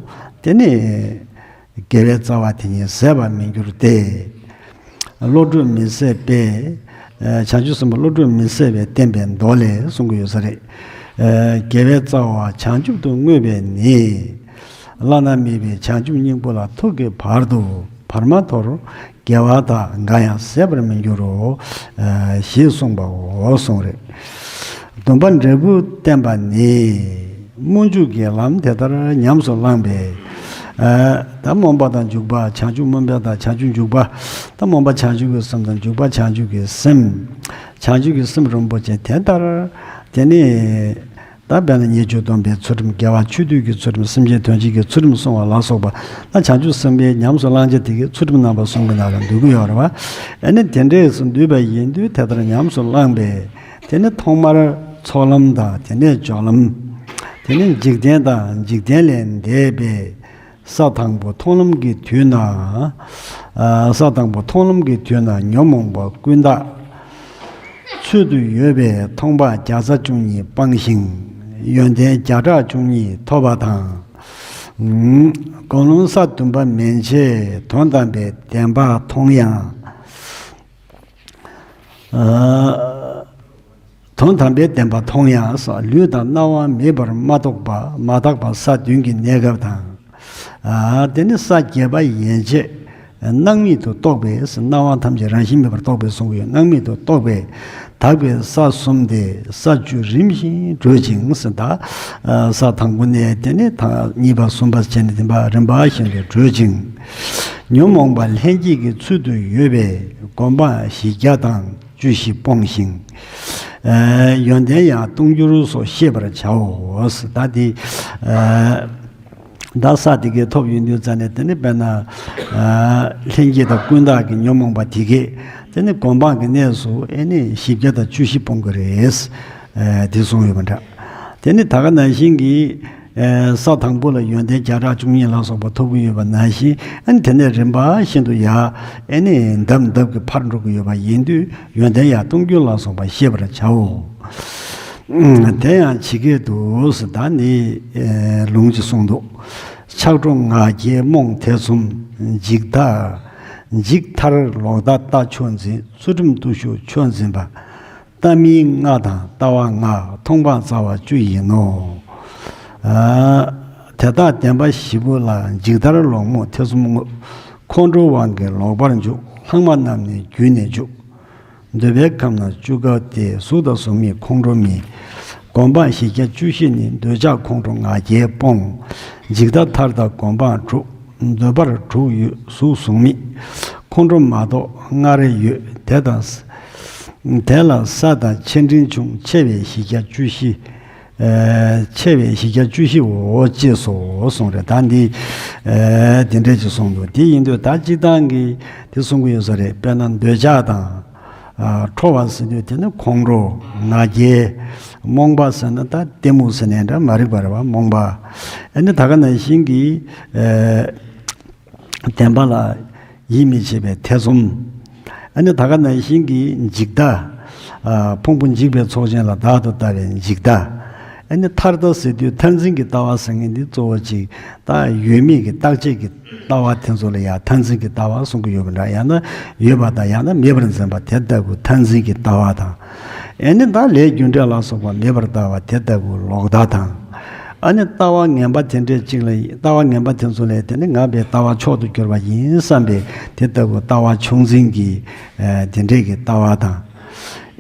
དེ་ནི་དགེ་བའི་རྩ་བ་དེ་ཉིད་ཟད་པར་མི་འགྱུར་ཏེ། བློ་གྲོས་མི་ཟད་པས། ཨ། བྱང་ཆུབ་སེམས་དཔའ་བློ་གྲོས་མི་ཟད་པས་བསྟན་པའི་མདོ་ལས་གསུང་གི་ཡོད་ས་རེད། ཨ། དགེ་བའི་རྩ་བ་བྱང་ཆུབ་ཏུ་བསྔོས་པས་ནི། བླ་ན་མེད་པའི་བྱང་ཆུབ་སྙིང་པོ་ལ་ཐུག་གི་བར་དུ་བར་མ་དོར། དགེ་བ་དག་འགའ་ཡང་ཟད་པར་མི་འགྱུར་རོ། ཨ། ཞེས་གསུངས་པའོ་གསུངས་རེད། བདུན་པ། འབྲས་བུ་བསྟན་པ་ནི། སྨོན་འཇུག་གི་ལམ་དེ་ལྟར་ཉམས་སུ་བླངས་པས། ཨ། ད་སྨོན་པ་དང་འཇུག་པ། བྱང་ཆུབ་སྨོན་པ་དང་བྱང་ཆུབ་འཇུག་པ། ད་སྨོན་པ་བྱང་ཆུབ་ཀྱི་སེམས་དང་འཇུག་པ་བྱང་ཆུབ་ཀྱི་སེམས། བྱང་ཆུབ་ཀྱི་སེམས་རིན་པོ་ཆེ་དེ་ལྟར། དེ་ནི། ད་དཔེར་ན་ཉེས་སྤྱོད་སྡོམ་པའི་ཚུལ་ཁྲིམས། དགེ་བ་ཆོས་སྡུད་ཀྱི་ཚུལ་ཁྲིམས། སེམས་ཅན་དོན་བྱེད་ཀྱི་ཚུལ་ཁྲིམས་སྲུང་བ་ལ་སོགས་པ། ད་བྱང་ཆུབ་སེམས་དཔའི་ཉམས་སུ་བླང་བྱ་དེ་གའི་ཚུལ་ཁྲིམས་རྣམ་པ་གསུམ་གྱི་ནང་ལ་འདུ་གི་ཡོད་རེད་བ། ཨ་ནི་དེ་འདྲས་སུ་འདུས་པ་ཡིན་དུས་དེ་ལྟར་ཉམས་སུ་བླངས་པས། དེ་ནི་ཐོག་མར་ཚོགས་ལམ་དང་། དེ་ནས་སྦྱོར་ལམ། དེ་ནས་འཇིག་རྟེན་དང་འཇིག་རྟེན་ལས་འདས་པའི། ས་དང་པོ་མཐོང་ལམ་གྱི་དུས་ན། ཨ། ས་དང་པོ་མཐོང་ལམ་གྱི་དུས་ན་ཉོན་མོངས་པ་ཀུན་དག་ཚོད་དུ་ཡོད་པས་མཐོང་སྤང་བརྒྱ་རྩ་བཅུ་གཉིས་སྤངས་ཤིང་། ཡོན་ཏན་བརྒྱ་ཕྲག་བཅུ་གཉིས་ཐོབ་པ་དང་། ཨུམ། གོ་ལོང་ས་བདུན་པ་མན་ཆད་དོན་དམ་པའི་བདེན་པ་མཐོང་ཡང་། ཨ། དོན་དམ་པའི་བདེན་པ་མཐོང་ཡང་ལུས་དང་རྣ་བ་མེད་པར་མ་རྟོགས་པ་མ་དག་པ་ས་བདུན་གྱི་གནས་སྐབས་དང་། ཨ། དེ་ནི་ས་བརྒྱད་པ་ཡན་ཆད་སྣང་མེད་དུ་རྟོགས་པས། སྣང་བ་ཐམས་ཅད་རང་བཞིན་མེད་པར་རྟོགས་པས་གསུངས་ཡོད། སྣང་མེད་དུ་རྟོགས་པས་དག་པའི་ས་གསུམ་སྟེ་ས་བཅུ་རིམ་བཞིན་བགྲོད་ཅིང་ཟེར། ད་ས་དང་པོ་ནས་དེ་ནི་ད་གཉིས་པ་གསུམ་པ་བྱས་ནས་བདེན་པ་རིམ་པ་བཞིན་དུ་བགྲོད་ཅིང་། ཉོན་མོངས་པ་ལྷན་སྐྱེས་ཀྱི་ཚུལ་དུ་ཡོད་པའི་སྒོམ་སྤང་བཞི་བརྒྱ་དང་བཅུ་བཞི་སྤོང་ཞིང་། ཡོན་ཏན་ཡང་སྟོང་འགྱུར་སོགས་ཤེས་པར་བྱའོ། ད་དེ་ད་ས་དེ་གའི་ཐོབ་ཡོང་དུས་ཙ་ནས་དེ་ནི་དཔེར་ན་ལྷན་སྐྱེས་དང་ཀུན་བརྟགས་ཀྱི་ཉོན་མོངས་པ་དེ་གས་དེ་ནི་སྒོམ་སྤང་གི་གནས་སུ་ཨེ་ནི་བཞི་བརྒྱ་དང་བཅུ་བཞི་སྤོང་གི་རེད། དེ་གསུངས་ཡོད་པ་འདྲ། དེ་ནི་ད་ག་ནང་བཞིན་གྱི། ཨེ། ས་དང་པོ་ལ་ཡོན་ཏན་བརྒྱ་ཕྲག་བཅུ་གཉིས་ལ་སོགས་པ་ཐོབ་ཀྱི་ཡོད་པ་ནང་བཞིན། ཨ་ནི་དེ་ནས་རིམ་པ་བཞིན་དུ་ཡར་ཨེ་ནི་ལྡབ་ལྡབ་ཀྱིས་འཕར་འགྲོ་གི་ཡོད་པ་ཡིན་དུས་ཡོན་ཏན་ཡང་སྟོང་འགྱུར་ལ་སོགས་པ་ཤེས་པར་བྱའོ། དེ་ཡང་ཇི་སྐད་དུ་ཟེར། ད་ནི་ཨེ་ལུང་གཅིག་གསུངས་འདུག། ཆགས་འགྲོ་ང་རྒྱལ་རྨོངས་ཐེ་ཚོམ་འཇིག་ལྟ། འཇིག་མཐར་ལོག་ལྟ་ལྟ་མཆོག་འཛིན། ཚུལ་ཁྲིམས་བརྟུལ་ཞུགས་མཆོག་འཛིན་པ། ལྟ་མིན་ལྔ་དང་ལྟ་བ་ལྔ། མཐོང་སྤང་རྩ་བ་བཅུ་ཡིན་ནོ། ཨ། དེ་དག་བདེན་པ་བཞི་པོ་ལ། འཇིག་མཐར་ལོག་རྨོངས་ཐེ་ཚོམ་རྔུབ། ཁོང་ཁྲོའི་དབང་གིས་ལོག་པར་འཇུག། ལྷག་མ་རྣམས་ནི་རྒྱུད་ནས་འཇུག། འདོད་པའི་ཁམས་ན་བཅུ་སྐབས་ཏེ། གཟུགས་དང་གཟུགས་མེད་ཁོང་ཁྲོ་མེད། སྒོམ་སྤང་བཞི་བརྒྱ་བཅུ་བཞི་ནི། འདོད་ཆགས་ཁོང་ཁྲོ་ང་རྒྱལ་སྤོང་། འཇིག་ལྟ་མཐར་ལྟ་སྒོམ་སྤང་དྲུག། འདོད་པར་དྲུག་ཡོད་གཟུགས་གཟུགས་མེད། ཁོང་ཁྲོ་མ་གཏོགས་སྔར་ཡོད་དེ་དང་། དེ་ལ་ས་དང་ཆེ་འབྲིང་ཆུང་ཆེ་བས་བཞི་བརྒྱ་བཅུ་བཞི། ཨེ། ཆེ་བས་བཞི་བརྒྱ་བཅུ་བཞིའོ་ཅེས་སོ་གསུངས་རེད། ད་འདི། ཨེ། དེ་འདྲས་ཅིག་གསུངས་འདུག། དེ་ཡིན་དུས་ད་སྤྱིར་བཏང་གི་དེ་གསུང་གི་ཡོད་ས་རེད། དཔེར་ན་འདོད་ཆགས་དང་། ཨ། ཁྲོ་བ་ཟེར་དུས་དེ་ནི་ཁོང་ཁྲོ་ང་རྒྱལ། རྨོངས་པ་ཟེར་ན་ད་གཏི་མུག་ཟེར་ནའི་འདྲ། མ་རིག་པ་རེད་པ། རྨོངས་པ། ཨ་ནི་ད་ག་ནང་བཞིན་གྱི། ཨེ། བདེན་པ་ལ་ཡིད་མི་ཆེས་པའི་ཐེ་ཚོམ། ཨ་ནི་ད་ག་ནང་བཞིན་གྱི་འཇིག་ལྟ། ཨ། ཕུང་པོ་འཇིག་པའི་ཚོགས་ཅན་ལ་བདག་ཏུ་ལྟ་བའི་འཇིག་ལྟ། ཨ་ནི་མཐར་ལྟ་ཟེར་དུས་མཐར་འཛིན་གྱི་ལྟ་བ་ཟེར་མཁན་འདི་གཙོ་བོ་གཅིག་ད་ཡོད་མེད་ཀྱི་བརྟག་དཔྱད་ཀྱི་ལྟ་བ་དེ་ཚོ་ལ་ཡང་མཐར་འཛིན་གྱི་ལྟ་བ་གསུང་གི་ཡོད་པ་འདྲ། ཡང་ན་ཡོད་པ་དང་ཡང་ན་མེད་པར་འཛིན་པ་དེ་ལྟ་བུ་མཐར་འཛིན་གྱི་ལྟ་བ་དང་། ཨེ་ནི་ད་ལས་རྒྱུ་འབྲས་ལ་སོགས་པ་མེད་པར་ལྟ་བ་དེ་ལྟ་བུ་ལོག་ལྟ་དང་། ཨ་ནི་ལྟ་བ་ངན་པ་དེ་འདྲས་གཅིག་ལ། ལྟ་བ་ངན་པ་དེ་ཚོ་ལས་དེ་ནི་ངན་པའི་ལྟ་བ་མཆོག་ཏུ་གྱུར་པ་ཡིན་བསམ་པའི་དེ་ལྟ་བུ་ལྟ་བ་མཆོག་འཛིན་གྱི། ཨེ། དེ་འདྲས་ཀྱི་ལྟ་བ་དང་།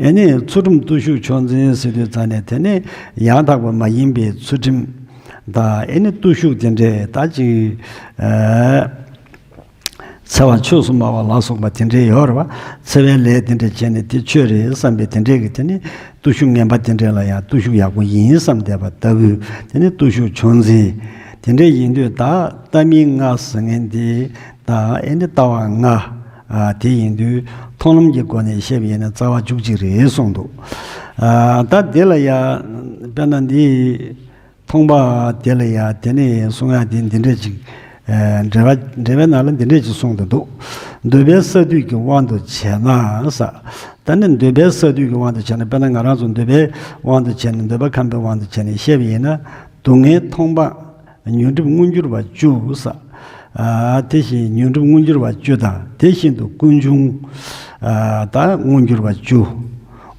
ཨེ་ནི་ཚུལ་ཁྲིམས་བརྟུལ་ཞུགས་མཆོག་འཛིན་ཟེར་དུས་ཙ་ནས་དེ་ནི་ཡང་དག་པ་མ་ཡིན་པའི་ཚུལ་ཁྲིམས་དང་། ཨེ་ནི་བརྟུལ་ཞུགས་དེ་འདྲས་ད་ཅིག། ཨེ། འཚེ་བ་ཆོས་སུ་སྨྲ་བ་ལ་སོགས་པ་དེ་འདྲས་ཡོད་རེད་པ། འཚེ་བའི་ལས་དེ་འདྲས་བྱས་ནས་དེ་ཆོས་རེད་བསམ་པའི་དེ་འདྲས་ཀྱི་དེ་ནི་བརྟུལ་ཞུགས་ངན་པ་དེ་འདྲས་ལ་ཡང་བརྟུལ་ཞུགས་ཡག་པོ་ཡིན་བསམ་བསྡད་པ་ལྟ་བུའི་དེ་ནི་བརྟུལ་ཞུགས་མཆོག་འཛིན། དེ་འདྲས་ཡིན་དུས་ད་ལྟ་མིན་ལྔ་ཟེར་མཁན་དེ་ད་ཨེ་ནི་ལྟ་བ་ལྔ། ཨ། དེ་ཡིན་དུས་མཐོང་ལམ་གྱི་སྒོ་ནས་བཤད་པ་ཡིན་ན་རྩ་བ་བཅུ་གཅིག་རེད་གསུངས་འདུག། ཨ། ད་དེ་ལ་ཡང་དཔེར་ན་འདི། མཐོང་སྤང་དེ་ལ་ཡང་དེ་ནས་གསུང་ཡག་དེ་འདི་འདྲས་ཅིག། ཨེ། འགྲེལ་པ་འགྲེལ་པའི་ནང་ལ་འདི་འདྲས་ཅིག་གསུངས་ཏེ་འདུག། འདོད་པའི་ས་བསྡུས་ཀྱི་དབང་དུ་བྱས་ན་ཟེར། ད་ནི་འདོད་པའི་ས་བསྡུས་ཀྱི་དབང་དུ་བྱས་ན་དཔེར་ན་ང་རང་ཚོ་འདོད་པའི་དབང་དུ་བྱས་ནས། འདོད་པ་ཁམས་པའི་དབང་དུ་བྱས་ནས་བཤད་པ་ཡིན་ན། སྡུག་བསྔལ་མཐོང་སྤང་ཉོན་སྒྲིབ་མངོན་གྱུར་བ་བཅུ་ཟེར། ཨ། དེ་བཞིན་ཉོན་སྒྲིབ་མངོན་གྱུར་བ་བཅུ་དང་། དེ་བཞིན་དུ་ཀུན་འབྱུང་། ཨ། ད་མངོན་གྱུར་བ་བཅུ།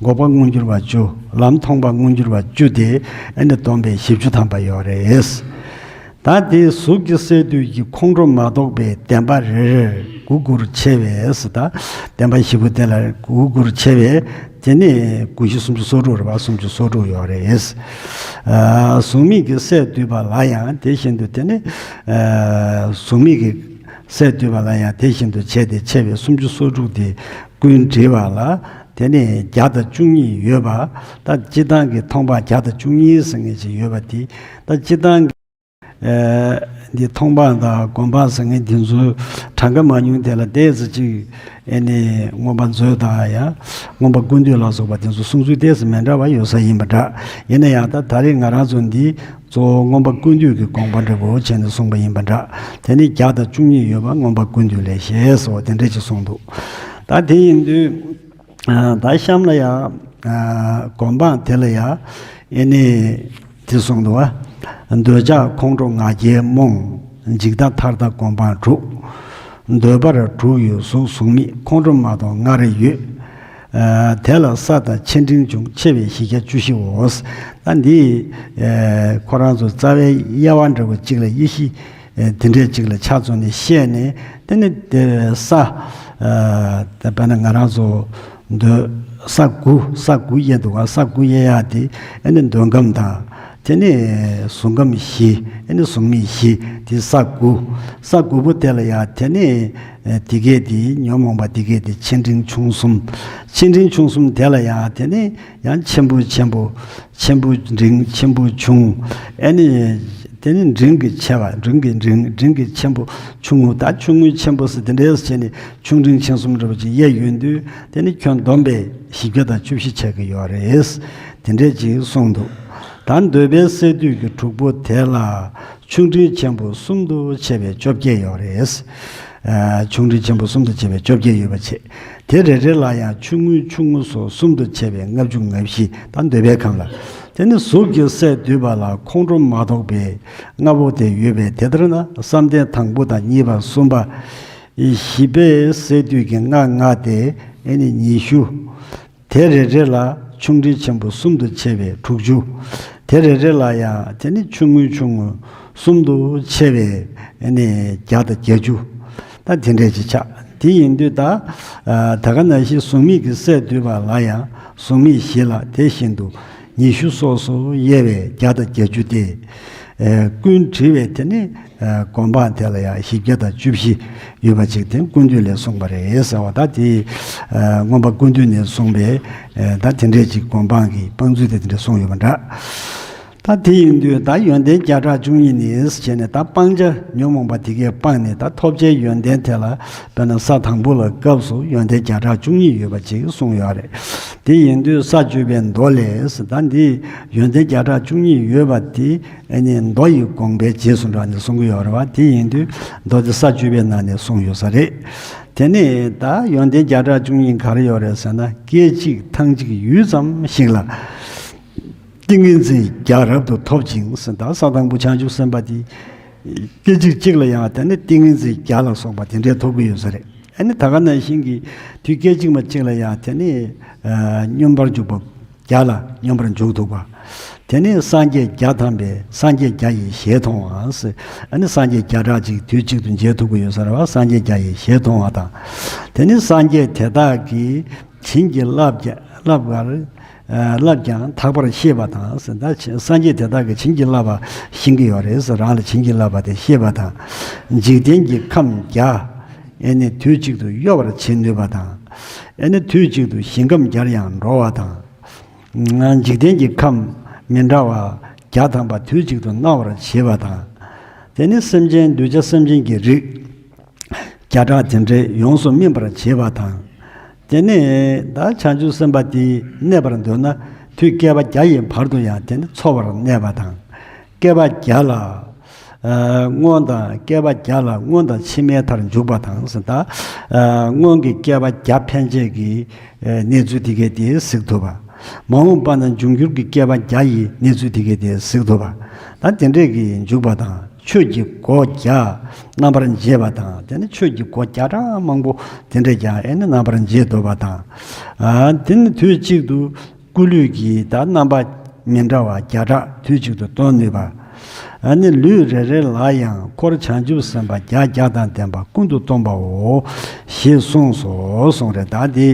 འགོག་པ་མངོན་གྱུར་བ་བཅུ། ལམ་མཐོང་སྤང་མངོན་གྱུར་བ་བཅུ་སྟེ་ཨེ་ནི་བསྡོམས་པས་བཞི་བཅུ་ཐམ་པ་ཡོད་རེད། ད་དེ་གཟུགས་ཀྱི་སས་བསྡུས་ཀྱི་ཁོང་ཁྲོ་མ་གཏོགས་པའི་བདེན་པ་རེ་རེར་དགུ་དགུར་ཕྱེ་བས་ཟེར། ད་བདེན་པ་བཞི་པོ་དེ་ལ་དགུ་དགུར་ཕྱེ་བས་དེ་ནི་དགུ་བཞི་སུམ་ཅུ་སོ་དྲུག་རེད་པ། སུམ་ཅུ་སོ་དྲུག་ཡོད་རེད། ཨ། གཟུགས་མེད་ཀྱི་སས་བསྡུས་པ་ལ་ཡང་དེ་བཞིན་དུ་དེ་ནི། ཨ། གཟུགས་མེད་ཀྱི་སས་བསྡུས་པ་ལ་ཡང་དེ་བཞིན་དུ་བྱས་ཏེ་ཕྱེ་བས་སུམ་ཅུ་སོ་དྲུག་སྟེ་ཀུན་བྲིས་པ་ལ་དེ་ནི་བརྒྱ་དང་བཅུ་གཉིས་ཡོད་པ། ད་སྤྱིར་བཏང་གི་མཐོང་སྤང་བརྒྱ་དང་བཅུ་གཉིས་ཟེར་མཁན་ཅིག་ཡོད་པ་དེ། ད་སྤྱིར་བཏང་གི། ཨེ། འདི་མཐོང་སྤང་དང་སྒོམ་སྤང་ཟེར་མཁན་འདི་ཚོའི་གྲངས་ཀ་མང་ཉུང་དེ་ལ་ཏོག་ཙམ་ཅིག། ཨེ་ནི་མངོན་པ་མཛོད་དང་ཡང་མངོན་པ་ཀུན་བཏུས་ལ་སོགས་པ་དེ་ཚོ་གསུང་ཚུལ་ཏོག་ཙམ་མི་འདྲ་བ་ཡོད་ས་ཡིན་པ་འདྲ། ཡིན་ན་ཡང་ད་ད་རེས་ང་རང་ཚོ་འདི་གཙོ་བོ་མངོན་པ་ཀུན་བཏུས་ཀྱི་དགོངས་པ་འདྲ་པོ་བྱས་ནས་གསུངས་པ་ཡིན་པ་འདྲ། དེ་ནི་བརྒྱ་དང་བཅུ་གཉིས་ཡོད་པ་མངོན་པ་ཀུན་བཏུས་ལས་ཞེས་སོགས་དེ་འདྲ་ཅིག་གསུངས་འདུག། ད་དེ་ཡིན་དུས། ཨ། ད་གཤམ་ལ་ཡང་། ཨ། སྒོམ་སྤང་དེ་ལ་ཡང་ཨེ་ནི་དེ་གསུངས་འདུག་པ། འདོད་ཆགས་ཁོང་ཁྲོ་ང་རྒྱལ་རྨོངས། འཇིག་ལྟ་མཐར་ལྟ་སྒོམ་སྤང་དྲུག། འདོད་པར་དྲུག་ཡོད་གཟུགས་གཟུགས་མེད། ཁོང་ཁྲོ་མ་གཏོགས་སྔར་ཡོད། ཨ་དེ་ལ་ས་དང་ཆེ་འབྲིང་འབྱུང་། ཆེ་བའི་གཞི་རྒྱ་བཅུ་བཞིའོ། ད་འདི་ཨ་ཁོ་རང་ཚོ་རྩ་བའི་དབྱེ་བ་འདྲ་བོ་གཅིག་ལ་དབྱེ་གཞི་ཨ་དེ་འདྲས་གཅིག་ལ་ཆ་བཙུམ་ནས་བཤད་ནས། དེ་ནི་དེ་ས་ཨ་དཔེར་ན་ང་རང་ཚོ་འདོད་ས་དགུ། ས་དགུ་དབྱེ་འདུག་ག་ས་དགུ་དབྱེ་ཡག་དེ་ཨ་ནི་འདོད་ཁམས་དང་། དེ་ནས་གཟུགས་ཁམས་བཞི། ཨ་ནི་གཟུགས་མེད་བཞི། དེ་ས་དགུ། ས་དགུ་པོ་དེ་ལ་ཡང་དེ་ནས་ཨ་དེ་གས་དེ་ཉོན་མོངས་པ་དེ་གས་དེ་ཆེ་འབྲིང་ཆུང་གསུམ། ཆེ་འབྲིང་ཆུང་གསུམ་དེ་ལ་ཡང་དེ་ནས་ཡང་ཆེན་པོ་ཆེན་པོ། ཆེན་པོ་འབྲིང་། ཆེན་པོ་ཆུང་། ཨ་ནི་དེ་ནི་འབྲིང་གི་ཆེ་བ། འབྲིང་གི་འབྲིང་། འབྲིང་གི་ཆེན་པོ། ཆུང་ངུ། ད་ཆུང་ངུ་ཆེན་པོ་ཟེར་དེ་འདྲས་བྱས་ནས་ཆུང་འབྲིང་ཆེ་གསུམ་འདྲ་བོ་ཅིག་དབྱེ་ཡོང་དུས། དེ་ནི་ཁྱོན་བསྡོམས་པས་བཞི་བརྒྱ་དང་བཅུ་བཞི་ཆགས་ཀྱི་ཡོད་རེད། དེ་འདྲས་ཅིག་གསུངས་འདུག་ད་འདོད་པའི་སས་བསྡུས་ཀྱི་དྲུག་པོ་དེ་ལ་ཆུང་འབྲིང་ཆེན་པོ་གསུམ་དུ་ཕྱེ་བའི་བཅོ་བརྒྱད་ཡོད་རེད། ཨ་ཆུང་འབྲིང་ཆེན་པོ་གསུམ་དུ་ཕྱེ་བའི་བཅོ་བརྒྱད་ཡོད་པ་བྱས། དེ་རེ་རེ་ལ་ཡང་ཆུང་ངུ་ཆུང་ངུ་སོགས་གསུམ་དུ་ཕྱེ་བའི་ལྔ་བཅུ་ང་བཞི། ད་འདོད་པའི་ཁམས་ལ། དེ་ནི་གཟུགས་ཀྱི་སས་བསྡུས་པ་ལ་ཁོང་ཁྲོ་མ་ཐོགས་པའི་ལྔ་པོ་དེ་ཡོད་པས། དེ་ལྟར་ན་བསམ་གཏན་དང་པོ་དང་གཉིས་པ་གསུམ་པ་བཞི་པའི་སས་བསྡུས་ཀྱི་ལྔ་ལྔ་སྟེ་ཨ་ནི་ཉི་ཤུ། དེ་རེ་རེ་ལ་ཆུང་འབྲིང་ཆེན་པོ་གསུམ་དུ་ཕྱེ་བའི་དྲུག་ཅུ། དེ་རེ་རེ་ལ་ཡང་དེ་ནི་ཆུང་ངུ་ཆུང་ངུ་གསུམ་དུ་ཕྱེ་བའི་ཨ་ནི་བརྒྱ་དང་བརྒྱད་ཅུ། ད་དེ་འདྲས་ཅིག་ཆགས། དེ་ཡིན་དུས་ད་ཨ་ད་ག་ནང་བཞིན་གཟུགས་མེད་ཀྱི་སས་བསྡུས་པ་ལ་ཡང་གཟུགས་མེད་བཞི་ལ་དེ་བཞིན་དུ་ཉི་ཤུ་སོགས་སུ་དབྱེ་བའི་བརྒྱ་དང་བརྒྱད་ཅུ་སྟེ། ཨ་ཀུན་བྲི་བའི་དེ་ནི་ཨ་སྒོམ་སྤང་དེ་ལ་ཡང་བཞི་བརྒྱ་དང་བཅུ་བཞི་ཡོད་པ་ཅིག་དེ་ཀུན་བཏུས་ལས་གསུངས་པ་རེད་ཟེར་བ། ད་དེ་ཨ་མངོན་པ་ཀུན་བཏུས་ནས་གསུངས་པའི་ཨ་ད་དེ་འདྲས་ཅིག་སྒོམ་སྤང་གི་སྤང་ཚུལ་དེ་དེ་འདྲས་གསུངས་ཡོད་པ་འདྲ། ད་དེ་ཡིན་དུས་ད་ཡོན་ཏན་བརྒྱ་ཕྲག་བཅུ་གཉིས་ནི་ཟེར་བྱས་ནས། ད་སྤང་བྱ་ཉོན་མོངས་པ་དེ་གས་སྤངས་ནས་ད་ཐོབ་བྱའི་ཡོན་ཏན་དེ་ལ། དཔེར་ན་ས་དང་པོ་ལ་སྐབས་སུ་ཡོན་ཏན་བརྒྱ་ཕྲག་བཅུ་གཉིས་ཡོད་པ་ཅིག་གསུངས་ཡོད་རེད། དེ་ཡིན་དུས་ས་བཅུ་པའི་མདོ་ལས་ཟེར། ད་འདི་ཡོན་ཏན་བརྒྱ་ཕྲག་བཅུ་གཉིས་ཡོད་པ་དེ་ཨ་ནི་མདོ་ཡི་དགོངས་པའི་རྗེས་སུ་འགྲོ་ནས་གསུང་གི་ཡོད་རེད་བ། དེ་ཡིན་དུས་མདོ་དེ་ས་བཅུ་པའི་ནང་ནས་གསུངས་ཡོད་ས་རེད། དེ་ནས་ད་ཡོན་ཏན་བརྒྱ་ཕྲག་བཅུ་གཉིས་ག་རེ་ཡོད་རེད་ཟེར་ན། སྐད་ཅིག་ཐང་ཅིག་ཡུད་ཙམ་ཞིག་ལ་ཏིང་ངེ་འཛིན་བརྒྱ་རབ་ཏུ་ཐོབ་ཅིང་ཟེར། ད་ས་དང་པོ་བྱང་ཆུབ་སེམས་དཔའ་དེ་སྐད་ཅིག་གཅིག་ལ་ཡང་དེ་ནི་ཏིང་ངེ་འཛིན་བརྒྱ་ལ་སོགས་པ་དེ་འདྲས་ཐོབ་ཀྱི་ཡོད་ས་རེད། ཨ་ནི་ད་ག་ནང་བཞིན་གྱི་དུས་སྐད་ཅིག་མ་གཅིག་ལ་ཡང་དེ་ནི་ཨ་སྙོམས་པར་འཇུག་པ་བརྒྱ་ལ་སྙོམས་པར་འཇུག་ཐུབ་པ། དེ་ནི་སངས་རྒྱས་བརྒྱ་ཐམ་པས་སངས་རྒྱས་བརྒྱ་ཡི་ཞལ་མཐོང་བ་ཟེར། ཨ་ནི་སངས་རྒྱས་བརྒྱ་ཕྲག་གཅིག་དུས་གཅིག་ཏུ་མཇལ་ཐུབ་ཀྱི་ཡོད་ས་རེད་བ། སངས་རྒྱས་བརྒྱ་ཡི་ཞལ་མཐོང་བ་དང་། དེ་ནི་སངས་རྒྱས་དེ་དག་གིས་བྱིན་གྱིས་བརླབས་ཀྱང་བརླབས་པར་ཨ་བརླབས་ཀྱང་དག་པར་ཤེས་པ་དང་ཟེར། ད་སངས་རྒྱས་དེ་དག་གིས་བྱིན་གྱིས་བརླབས་པ་ཤེས་ཀྱི་ཡོད་རེད་ཟེར། རང་ལ་བྱིན་གྱིས་བརླབས་པ་དེ་ཤེས་པ་དང་། འཇིག་རྟེན་གྱི་ཁམས་བརྒྱ་ཨེ་ནི་དུས་གཅིག་ཏུ་གཡོ་བར་བྱེད་ནུས་པ་དང་། ཨེ་ནི་དུས་གཅིག་ཏུ་ཞིང་ཁམས་བརྒྱར་ཡང་འགྲོ་བ་དང་། འཇིག་རྟེན་གྱི་ཁམས་མི་འདྲ་བ་བརྒྱ་ཐམ་པ་དུས་གཅིག་ཏུ་སྣང་བར་བྱེད་པ་དང་། དེ་ནི་སེམས་ཅན་གདུལ་བྱ་སེམས་ཅན་གྱི་རིགས་བརྒྱ་ཕྲག་དེ་འདྲས་ཡོངས་སུ་སྨིན་པར་བྱེད་པ་དང་། དེ་ནས་ད་བྱང་ཆུབ་སེམས་དཔའ་དེ་གནས་པར་འདོད་ན་དུས་བསྐལ་པ་བརྒྱ་ཡི་བར་དུ་ཡང་དེ་ནི་འཚོ་བར་གནས་པ་དང་། བསྐལ་པ་བརྒྱ་ལ་ཨ་སྔོན་དང་། བསྐལ་པ་བརྒྱ་ལ་སྔོན་དང་ཕྱི་མའི་མཐར་འཇུག་པ་དང་ཟེར། ད་ཨ་སྔོན་གྱི་བསྐལ་པ་བརྒྱ་ཕན་ཆད་ཀྱི་ཨ་གནས་ཚུལ་དེ་གས་དེ་གཟིགས་ཐུབ་པ། མ་འོངས་པ་ན་འབྱུང་འགྱུར་གྱི་བསྐལ་པ་བརྒྱ་ཡི་གནས་ཚུལ་དེ་གས་དེ་གཟིགས་ཐུབ་པ། ད་དེ་འདྲས་ཀྱི་འཇུག་པ་དང་། ཆོས་ཀྱི་སྒོ་བརྒྱ་རྣམ་པར་འབྱེད་པ་དང་། དེ་ནི་ཆོས་ཀྱི་སྒོ་བརྒྱ་ཕྲག་མང་པོ་དེ་འདྲས་ཀྱང་ཨེ་ནི་རྣམ་པར་འབྱེད་ཐུབ་པ་དང་། ཨ་དེ་ནི་དུས་གཅིག་ཏུ་སྐུ་ལུས་ཀྱི་ད་རྣམ་པ་མི་འདྲ་བ་བརྒྱ་ཕྲག་དུས་གཅིག་ཏུ་སྟོན་ནུས་པ། ཨ་ནི་ལུས་རེ་རེ་ལ་ཡང་འཁོར་བྱང་ཆུབ་སེམས་དཔའ་བརྒྱ་བརྒྱ་དང་ལྡན་པ་ཀུན་ཏུ་སྟོན་པའོ་ཞེས་གསུངས་སོ་གསུངས་རེད། ད་འདི་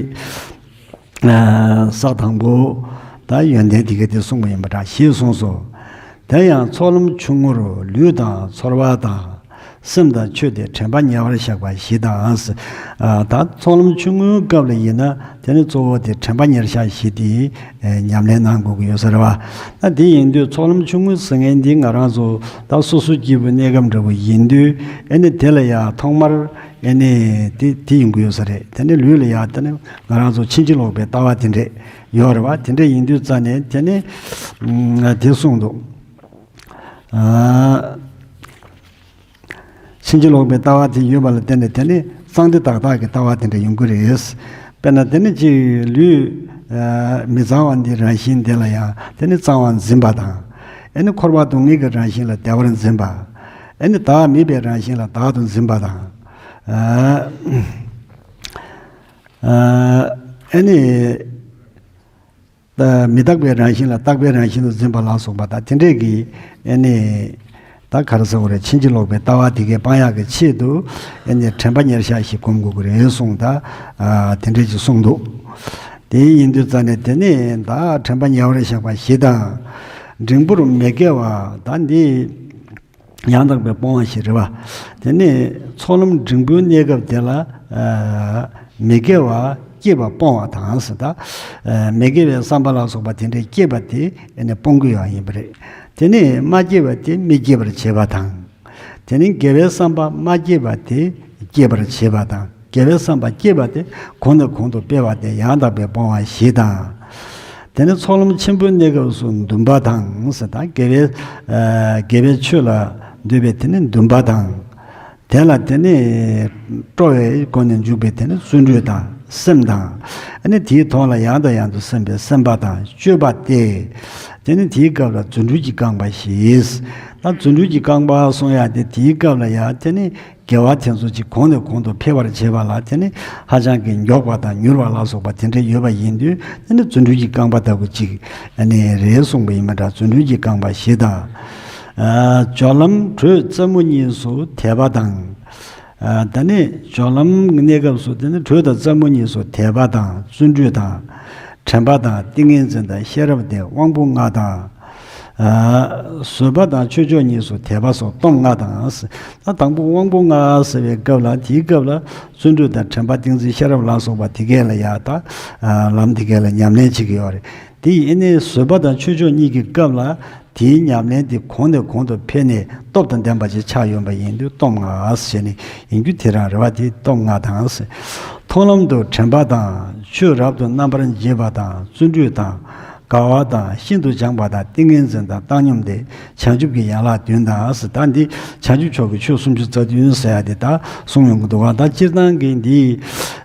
ས་དང་པོ་ད་ཡོན་ཏན་དེ་ག་དེ་གསུངས་པ་ཡིན་པ་འདྲ་ཞེས་གསུངས་སོ། དེ་ཡང་ཚོགས་ལམ་ཆུང་ངུར་ལུས་དང་ཚོར་བ་དང་། སེམས་དང་ཆོས་དེ་དྲན་པ་ཉེ་བར་བཞག་པ་བཞི་དང་། ཨ་ད་ཚོགས་ལམ་ཆུང་ངུའི་སྐབས་ལ་ཡིན་ན་དེ་ནི་གཙོ་བོ་དེ་དྲན་པ་ཉེར་བཞག་བཞི་དེ་ཨེ་ཉམས་ལེན་གནང་དགོས་ཀྱི་ཡོད་ས་རེད་བ། ད་དེ་ཡིན་དུས་ཚོགས་ལམ་ཆུང་ངུ་ཟེར་མཁན་འདི་ང་རང་ཚོ་ད་སོ་སོ་སྐྱེས་བུ་གནས་སྐབས་འདྲ་བོ་ཡིན་དུས། ཨེ་ནི་དེ་ལ་ཡང་ཐོག་མར་ཨེ་ནི་དེ་དེ་ཡོང་གི་ཡོད་ས་རེད། དེ་ནི་ལུས་ལ་ཡང་དེ་ནི་ང་རང་ཚོ་ཕྱིན་ཅི་ལོག་པའི་ལྟ་བ་དེ་འདྲས་ཡོད་རེད་བ། དེ་འདྲས་ཡིན་དུས་ཙ་ནས་དེ་ནི་ཨ་དེ་གསུངས་འདུག་ཨ། ཕྱིན་ཅི་ལོག་པའི་ལྟ་བ་དེ་ཡོད་པ་ལ་བརྟེན་ནས་དེ་ནི་གཙང་བདེ་བདག་བདག་གི་ལྟ་བ་དེ་འདྲ་ཡོང་གི་རེད། དཔེར་ན་དེ་ནི་གཅིག་ལུས་ཨ་མི་གཙང་བ་འདི་རང་བཞིན་དེ་ལ་ཡང་དེ་ནི་གཙང་བར་འཛིན་པ་དང་། ཨེ་ནི་འཁོར་བ་སྡུག་བསྔལ་གྱི་རང་བཞིན་ལ་བདེ་བར་འཛིན་པ། ཨེ་ནི་བདག་མེད་པའི་རང་བཞིན་ལ་བདག་ཏུ་འཛིན་པ་དང་། ཨ། ཨ། ཨ་ནི། ད་མི་རྟག་པའི་རང་བཞིན་ལ་རྟག་པའི་རང་བཞིན་དུ་འཛིན་པ་ལ་སོགས་པ་དང་དེ་འདྲས་ཀྱི་ཨ་ནི། ད་ག་རེ་ཟེར་དགོས་རེད། ཕྱིན་ཅི་ལོག་པའི་ལྟ་བ་དེ་གས་སྤང་ཡག་གི་ཆེད་དུ་ཨ་ནི་དྲན་པ་ཉེར་བཞག་ཞིག་སྒོམ་དགོས་ཀྱི་རེད་གསུངས། ད་དེ་འདྲས་ཅིག་གསུངས་འདུག་དེ་ཡིན་དུས་ཙ་ནས་དེ་ནི་ད་དྲན་པ་ཉེ་བར་བཞག་པ་བཞི་དང་། འབྲིང་པོར་མི་དགེ་བ་ད་འདི། ཡང་དག་པའི་སྤོང་བ་ཞིག་རེད་བ། དེ་ནས་ཚོགས་ལམ་འབྲིང་པོའི་གནས་སྐབས་དེ་ལ་ཨ་མི་དགེ་བ་སྐྱེས་པ་སྤོང་བ་དང་ཟེར། ད་ཨ་མི་དགེ་བའི་བསམ་པ་ལ་སོགས་པ་དེ་འདྲའི་སྐྱེས་པ་དེ་ཨ་ནི་སྤོང་གི་ཡོད་ཡིན་པ་རེད། དེ་ནས་མ་སྐྱེས་པ་དེ་མི་སྐྱེ་བར་བྱེད་པ་དང་། དེ་ནས་དགེ་བའི་བསམ་པ་མ་སྐྱེས་པ་དེ་སྐྱེ་བར་བྱེད་པ་དང་། དགེ་བའི་བསམ་པ་སྐྱེས་པ་དེ་གོང་ནས་གོང་དུ་སྤེལ་བ་དེ་ཡང་དག་པའི་སྤོང་བ་བཞི་དང་། དེ་ནས་ཚོགས་ལམ་ཆེན་པོའི་གནས་སྐབས་སུ་འདུན་པ་དང་ཟེར། ད་དགེ་བའི་ཨ་དགེ་བའི་ཆོས་ལ་འདུན་པའི་དེ་ནི་འདུན་པ་དང་། དེ་ལ་དེ་ནི་སྤྲོ་བའི་སྒོ་ནས་འཇུག་པའི་དེ་ནི་བརྩོན་འགྲུས་དང་སེམས་དང་། ཨ་ནི་དེའི་ཐོག་ལ་ཡང་དང་ཡང་དུ་སེམས་པའི་སེམས་པ་དང་སྤྱོད་པ་སྟེ། དེ་ནི་དེའི་སྐབས་ལ་རྫུ་འཕྲུལ་གྱི་རྐང་པ་བཞི། ད་རྫུ་འཕྲུལ་གྱི་རྐང་པ་གསུང་ཡག་དེ་དེའི་སྐབས་ལ་ཡང་དེ་ནི། དགེ་བ་དེ་ཚོ་ཅིག་གོང་ནས་གོང་དུ་འཕེལ་བར་བྱེད་པ་ལ་དེ་ནི་ཧ་ཅང་གི་མགྱོགས་པ་དང་མྱུར་བ་ལ་སོགས་པ་དེ་འདྲ་ཡོད་པ་ཡིན་དུས། དེ་ནི་རྫུ་འཕྲུལ་གྱི་རྐང་པ་ལྟ་བུ་ཅིག་ཨ་ནི་རེད་གསུངས་པ་ཡིན་པ་འདྲ། རྫུ་འཕྲུལ་གྱི་རྐང་པ་བཞི་དང་། ཨ་སྦྱོར་ལམ་དྲོད་རྩེ་མོ་གཉིས་སུ་དད་པ་དང་། ཨ་ད་ནི་སྦྱོར་ལམ་གྱི་གནས་སྐབས་སུ་དེ་ནི་དྲོད་དང་རྩེ་མོ་གཉིས་སུ་དད་པ་དང་བརྩོན་འགྲུས་དང་། དྲན་པ་དང་ཏིང་ངེ་འཛིན་དང་ཤེས་རབ་སྟེ་དབང་པོ་ལྔ་དང་། ཨ་བཟོད་པ་དང་ཆོས་མཆོག་གཉིས་སུ་དད་པ་སོགས་སྟོབས་ལྔ་དང་། ད་དང་པོ་དབང་པོ་ལྔ་ཟེར་བའི་སྐབས་ལ། དེའི་སྐབས་ལ་བརྩོན་འགྲུས་དང་དྲན་པ་ཏིང་འཛིན་ཤེས་རབ་ལ་སོགས་པ་དེ་གས་ལ་ཡ་ད་ཨ་ལམ་དེ་གས་ལ་ཉམས་ལེན་བྱེད་ཀྱི་ཡོད་རེད། དེ་ཡིན་ནའི་བཟོད་པ་དང་ཆོས་མཆོག་གཉིས་ཀྱི་སྐབས་ལ་དེའི་ཉམས་ལེན་དེ་གོང་ནས་གོང་དུ་འཕེལ་ནས་སྟོབས་དང་ལྡན་པ་ཞིག་ཆགས་ཡོང་པ་ཡིན་དུས་སྟོབས་ལྔ་ཟེར་ནས་ཡིན་རྒྱུ་དེ་རང་རེད་བ། དེ་སྟོབས་ལྔ་དང་ཟེར། མཐོང་ལམ་དུ་དྲན་པ་དང་ཆོས་རབ་ཏུ་རྣམ་པར་འབྱེད་པ་དང་བརྩོན་འགྲུས་དང་དགའ་བ་དང་ཤིན་ཏུ་སྦྱངས་པ་དང་ཏིང་ངེ་འཛིན་དང་བཏང་སྙོམས་ཏེ་བྱང་ཆུབ་ཀྱི་ཡན་ལག་བདུན་དང་ཟེར། ད་འདི་བྱང་ཆུབ་མཆོག་གི་ཆོས་སུམ་ཅུ་རྩ་བདུན་ཟེར་ཡ་དེ་ད་གསུངས་ཡོང་གི་འདུག་བ། ད་སྤྱིར་བཏང་གི་འདི་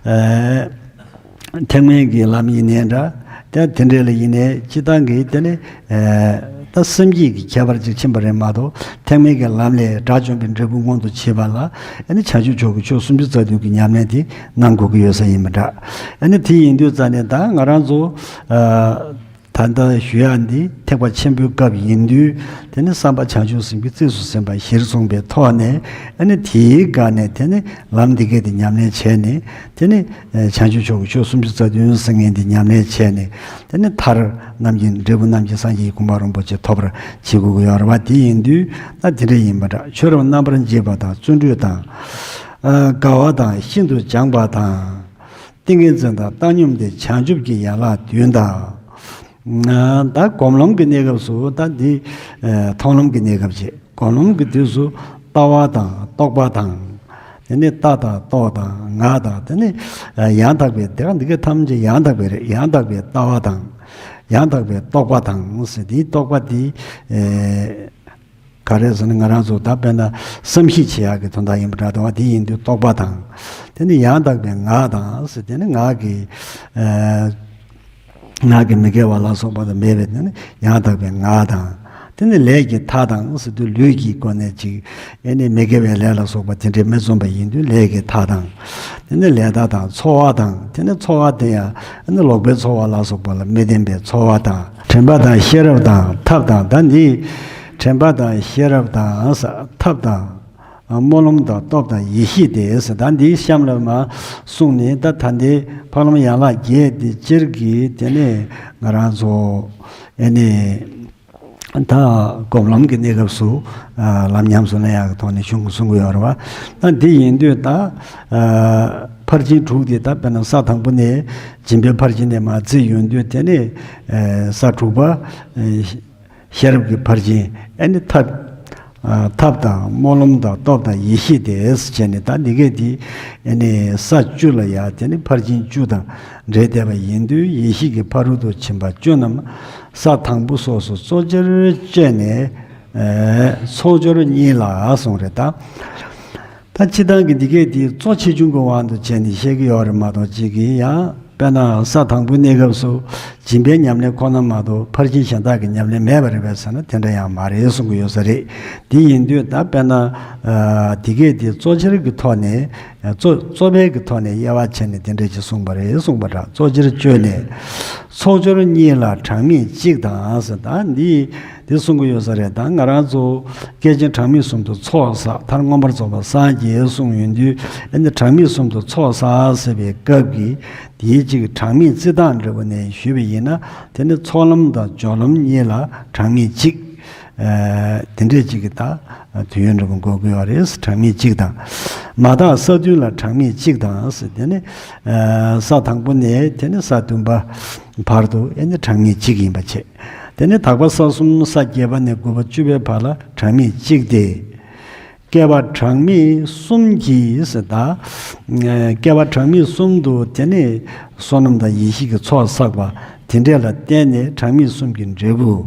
ཨ། ཐེག་དམན་གྱི་ལམ་ཡིན་ནའི་འདྲ། ད་དེ་འདྲས་ལ་ཡིན་ནའི་སྤྱིར་བཏང་གི་དེ་ནི་ཨ་ད་སེམས་བསྐྱེད་ཀྱི་ཁྱད་པར་ཅིག་ཕྱིན་པ་རེད་མ་གཏོགས། ཐེག་དམན་གྱི་ལམ་ལས་དགྲ་བཅོམ་པའི་འབྲས་བུ་མངོན་དུ་བྱེད་པ་ལ་ཨ་ནི་བྱང་ཆུབ་མཆོག་གི་ཆོས་སུམ་ཅུ་རྩ་བདུན་གྱི་ཉམས་ལེན་དེ་གནང་དགོས་ཀྱི་ཡོད་ས་ཡིན་པ་འདྲ། ཨ་ནི་དེ་ཡིན་དུས་ཙ་ནས་ད་ང་རང་ཚོ་ཨ། ད་ལྟ་ཞུ་ཡག་འདི་ཐེག་པ་ཆེན་པོའི་སྐབས་ཡིན་དུས། དེ་ནི་བསམ་པ་བྱང་ཆུབ་སེམས་ཀྱི་རྩིས་སུ་ཟིན་པ་གཞིར་བཟུང་པའི་ཐོག་ནས། ཨ་ནི་དེའི་སྒང་ནས་དེ་ནི་ལམ་འདི་གས་དེ་ཉམས་ལེན་བྱས་ནས། དེ་ནི་བྱང་ཆུབ་མཆོག་གི་ཆོས་སུམ་ཅུ་རྩ་བདུན་ཟེར་མཁན་འདི་ཉམས་ལེན་བྱས་ནས། དེ་ནི་མཐར་རྣམ་མཁྱེན་འབྲས་བུ་རྣམ་མཁྱེན་སངས་རྒྱས་ཀྱི་གོ་འཕང་རིན་པོ་ཆེ་ཐོབ་པར་བྱེད་དགོས་ཀྱི་ཡོད་རེད་བ། དེ་ཡིན་དུས་ད་དེ་འདྲ་ཡིན་པ་འདྲ། ཆོས་རབ་རྣམ་པར་འབྱེད་པ་དང་བརྩོན་འགྲུས་དང་། ཨ་དགའ་བ་དང་ཤིན་ཏུ་སྦྱངས་པ་དང་། ཏིང་ངེ་འཛིན་དང་བཏང་སྙོམས་ཏེ་བྱང་ཆུབ་ཀྱི་ཡན་ལག་བདུན་དང་། ད་སྒོམ་ལམ་གྱི་གནས་སྐབས་སུ་ད་འདི་ཨ་མཐོང་ལམ་གྱི་གནས་སྐབས་བྱེད། སྒོམ་ལམ་གྱི་དུས་སུ་ལྟ་བ་དང་རྟོག་པ་དང་། དེ་ནས་ལྟ་དང་རྟོག་དང་ངག་དང་། དེ་ནས་ཨ་ཡང་དག་པའི། དེ་ག་འདི་ག་ཐམས་ཅད་ཡང་དག་པའི་རེད། ཡང་དག་པའི་ལྟ་བ་དང་། ཡང་དག་པའི་རྟོག་པ་དང་ཟེར། དེའི་རྟོག་པ་དེ་ཨེ། ག་རེ་ཟེར་ན་ང་རང་ཚོ་ད་དཔེར་ན་བསམ་གཞིག་བྱེད་ཡག་གི་དོན་དག་ཡིན་པ་འདྲ་འདུག་བ། དེ་ཡིན་དུས་རྟོག་པ་དང་། དེ་ནི་ཡང་དག་པའི་ངག་དང་ཟེར། དེ་ནི་ངག་གི་ཨ་ངག་གི་མི་དགེ་བ་ལ་སོགས་པ་དང་མེད་པའི། དེ་ནི་ཡང་དག་པའི་ངག་དང་། དེ་ནི་ལས་ཀྱི་མཐའ་དང་ཟེར་དུས་ལུས་ཀྱི་སྒོ་ནས་ཅིག་ཨེ་ནི་མི་དགེ་བའི་ལས་ལ་སོགས་པ་དེ་འདྲས་མི་འཛོམས་པ་ཡིན་དུས་ལས་ཀྱི་མཐའ་དང་། དེ་ནི་ལས་མཐའ་དང་ཚོར་བ་དང་། དེ་ནི་ཚོར་བ་དེ་ཡང་ཨེ་ནི་ལོག་པའི་ཚོར་བ་ལ་སོགས་པ་ལ་མི་བརྟེན་པའི་ཚོར་བ་དང་། དྲན་པ་དང་ཤེས་རབ་དང་ཐབས་དང་། ད་འདི་དྲན་པ་དང་ཤེས་རབ་དང་ཐབས་དང་། སྨོན་ལམ་དང་སྟོབས་དང་ཡེ་ཤེས་ཏེ་ཟེར། ད་འདིའི་གཤམ་ལ་མར་གསུངས་ནས། ད་ད་འདི་འཕགས་ལམ་ཡན་ལག་བརྒྱད་འདི་སྤྱིར་གྱི་དེ་ནས་ང་རང་ཚོ་ཨེ་ནི་ད་སྒོམ་ལམ་གྱི་གནས་སྐབས་སུ་ལམ་ཉམས་སུ་ལེན་ཡག་གི་ཐོག་ནས་གཞུང་གསུང་གི་ཡོད་རེད་བ། ད་འདི་ཡིན་དུས་ད་ཕར་ཕྱིན་དྲུག་དེ། ད་དཔེར་ན་ས་དང་པོ་ནས་སྦྱིན་པའི་ཕར་ཕྱིན་ནས་མར་བརྩིས་ཡོང་དུས། དེ་ནས་ས་དྲུག་པ། ཤེས་རབ་ཀྱི་ཕར་ཕྱིན། ཨེ་ནི་ཐབས། ཨ་ཐབས་དང་སྨོན་ལམ་དང་སྟོབས་དང་ཡེ་ཤེས་ཏེ་ཟེར་བྱས་ནས། ད་འདི་གས་འདི་ཨེ་ནི་ས་བཅུ་ལ་ཡ་དེ་ནི་ཕར་ཕྱིན་བཅུ་དང་འབྲེལ་བསྡད་པ་ཡིན་དུས། ཡེ་ཤེས་ཀྱི་ཕ་རོལ་ཏུ་ཕྱིན་པ་བཅུ་རྣམས་ས་དང་པོ་སོགས་སུ་གཙོ་ཆེར་སྤྱད་ནས། ཨེ་ཚོགས་སྦྱོར་གཉིས་ལ་གསུངས་རེད་ད། ད་སྤྱིར་བཏང་གི་འདི་གས་འདི་གཙོ་ཆེ་ཆུང་གི་དབང་དུ་བྱས་ནས་བཤད་ཀྱི་ཡོད་རེད་མ་གཏོགས། གཅིག་གིས་ཡང་དཔེར་ན་ས་དང་པོའི་གནས་སྐབས་སུ་སྦྱིན་པའི་ཉམས་ལེན་ཁོ་ན་མ་གཏོགས་ཕར་ཕྱིན་གཞན་དག་གི་ཉམས་ལེན་མེད་པ་རེད་པས་ཟེར་ན་དེ་འདྲ་ཡང་མ་རེད་གསུང་གི་ཡོད་ས་རེད། དེ་ཡིན་དུས་ད་དཔེར་ན་ཨ་འདི་གས་འདི་གཙོ་ཆེར་གྱི་ཐོག་ནས་ གཙོ་གཙོ་ཕལ་གྱི་ཐོག་ནས་དབྱེ་བ་ཕྱེ་ནས་དེ་འདྲས་ཅིག་གསུངས་པ་རེད། གསུངས་པ་འདྲ། གཙོ་ཆེར་བཅོས་ནས་ཚོགས་སྦྱོར་གཉིས་ལ་གྲངས་མེད་གཅིག་དང་ཟེར། ད་འདི་འདི་གསུང་གི་ཡོད་ས་རེད། ད་ང་རང་ཚོ་སྐད་ཅིག་གྲངས་མེད་གསུམ་དུ་ཚོགས་བསགས། མཐར་མངོན་པར་རྫོགས་པར་སངས་རྒྱས་གསུངས་ཡོང་དུས། ཨ་ནི་གྲངས་མེད་གསུམ་དུ་ཚོགས་བསགས་ཟེར་བའི་སྐབས་ཀྱི་དེའི་གཅིག་གྲངས་མེད་རྩི་སྟངས་འདྲ་བོ་ནས་ཞུས་པ་ཡིན་ན། དེ་ནི་ཚོགས་ལམ་དང་སྦྱོར་ལམ་གཉིས་ལ་གྲངས་མེད་གཅིག་ཨ་དེ་འདྲས་ཅིག་གི་ད་དུས་ཡུན་འདྲ་བོ་འགོར་གྱི་ཡོད་རེད། གྲངས་མེད་གཅིག་དང་། མ་དག་ས་བདུན་ལ་གྲངས་མེད་གཅིག་དང་ཟེར། དེ་ནི་ཨ་ས་དང་པོ་ནས་དེ་ནི་ས་བདུན་པ་བར་དུ་ཨེ་ནི་གྲངས་མེད་གཅིག་ཡིན་པ་བྱས། དེ་ནི་དག་པ་ས་གསུམ། ས་བརྒྱད་པ་ནས་དགུ་པ་བཅུ་པའི་བར་ལ་གྲངས་མེད་གཅིག་སྟེ། བསྐལ་པ་གྲངས་མེད་གསུམ་གྱིས་ཟེར། ད་ཨ་བསྐལ་པ་གྲངས་མེད་གསུམ་དུ་དེ་ནི་བསོད་ནམས་དང་ཡེ་ཤེས་ཀྱི་ཚོགས་བསགས་པ་དེ་འདྲས་ལ་བརྟེན་ནས་གྲངས་མེད་གསུམ་གྱི་འབྲས་བུ།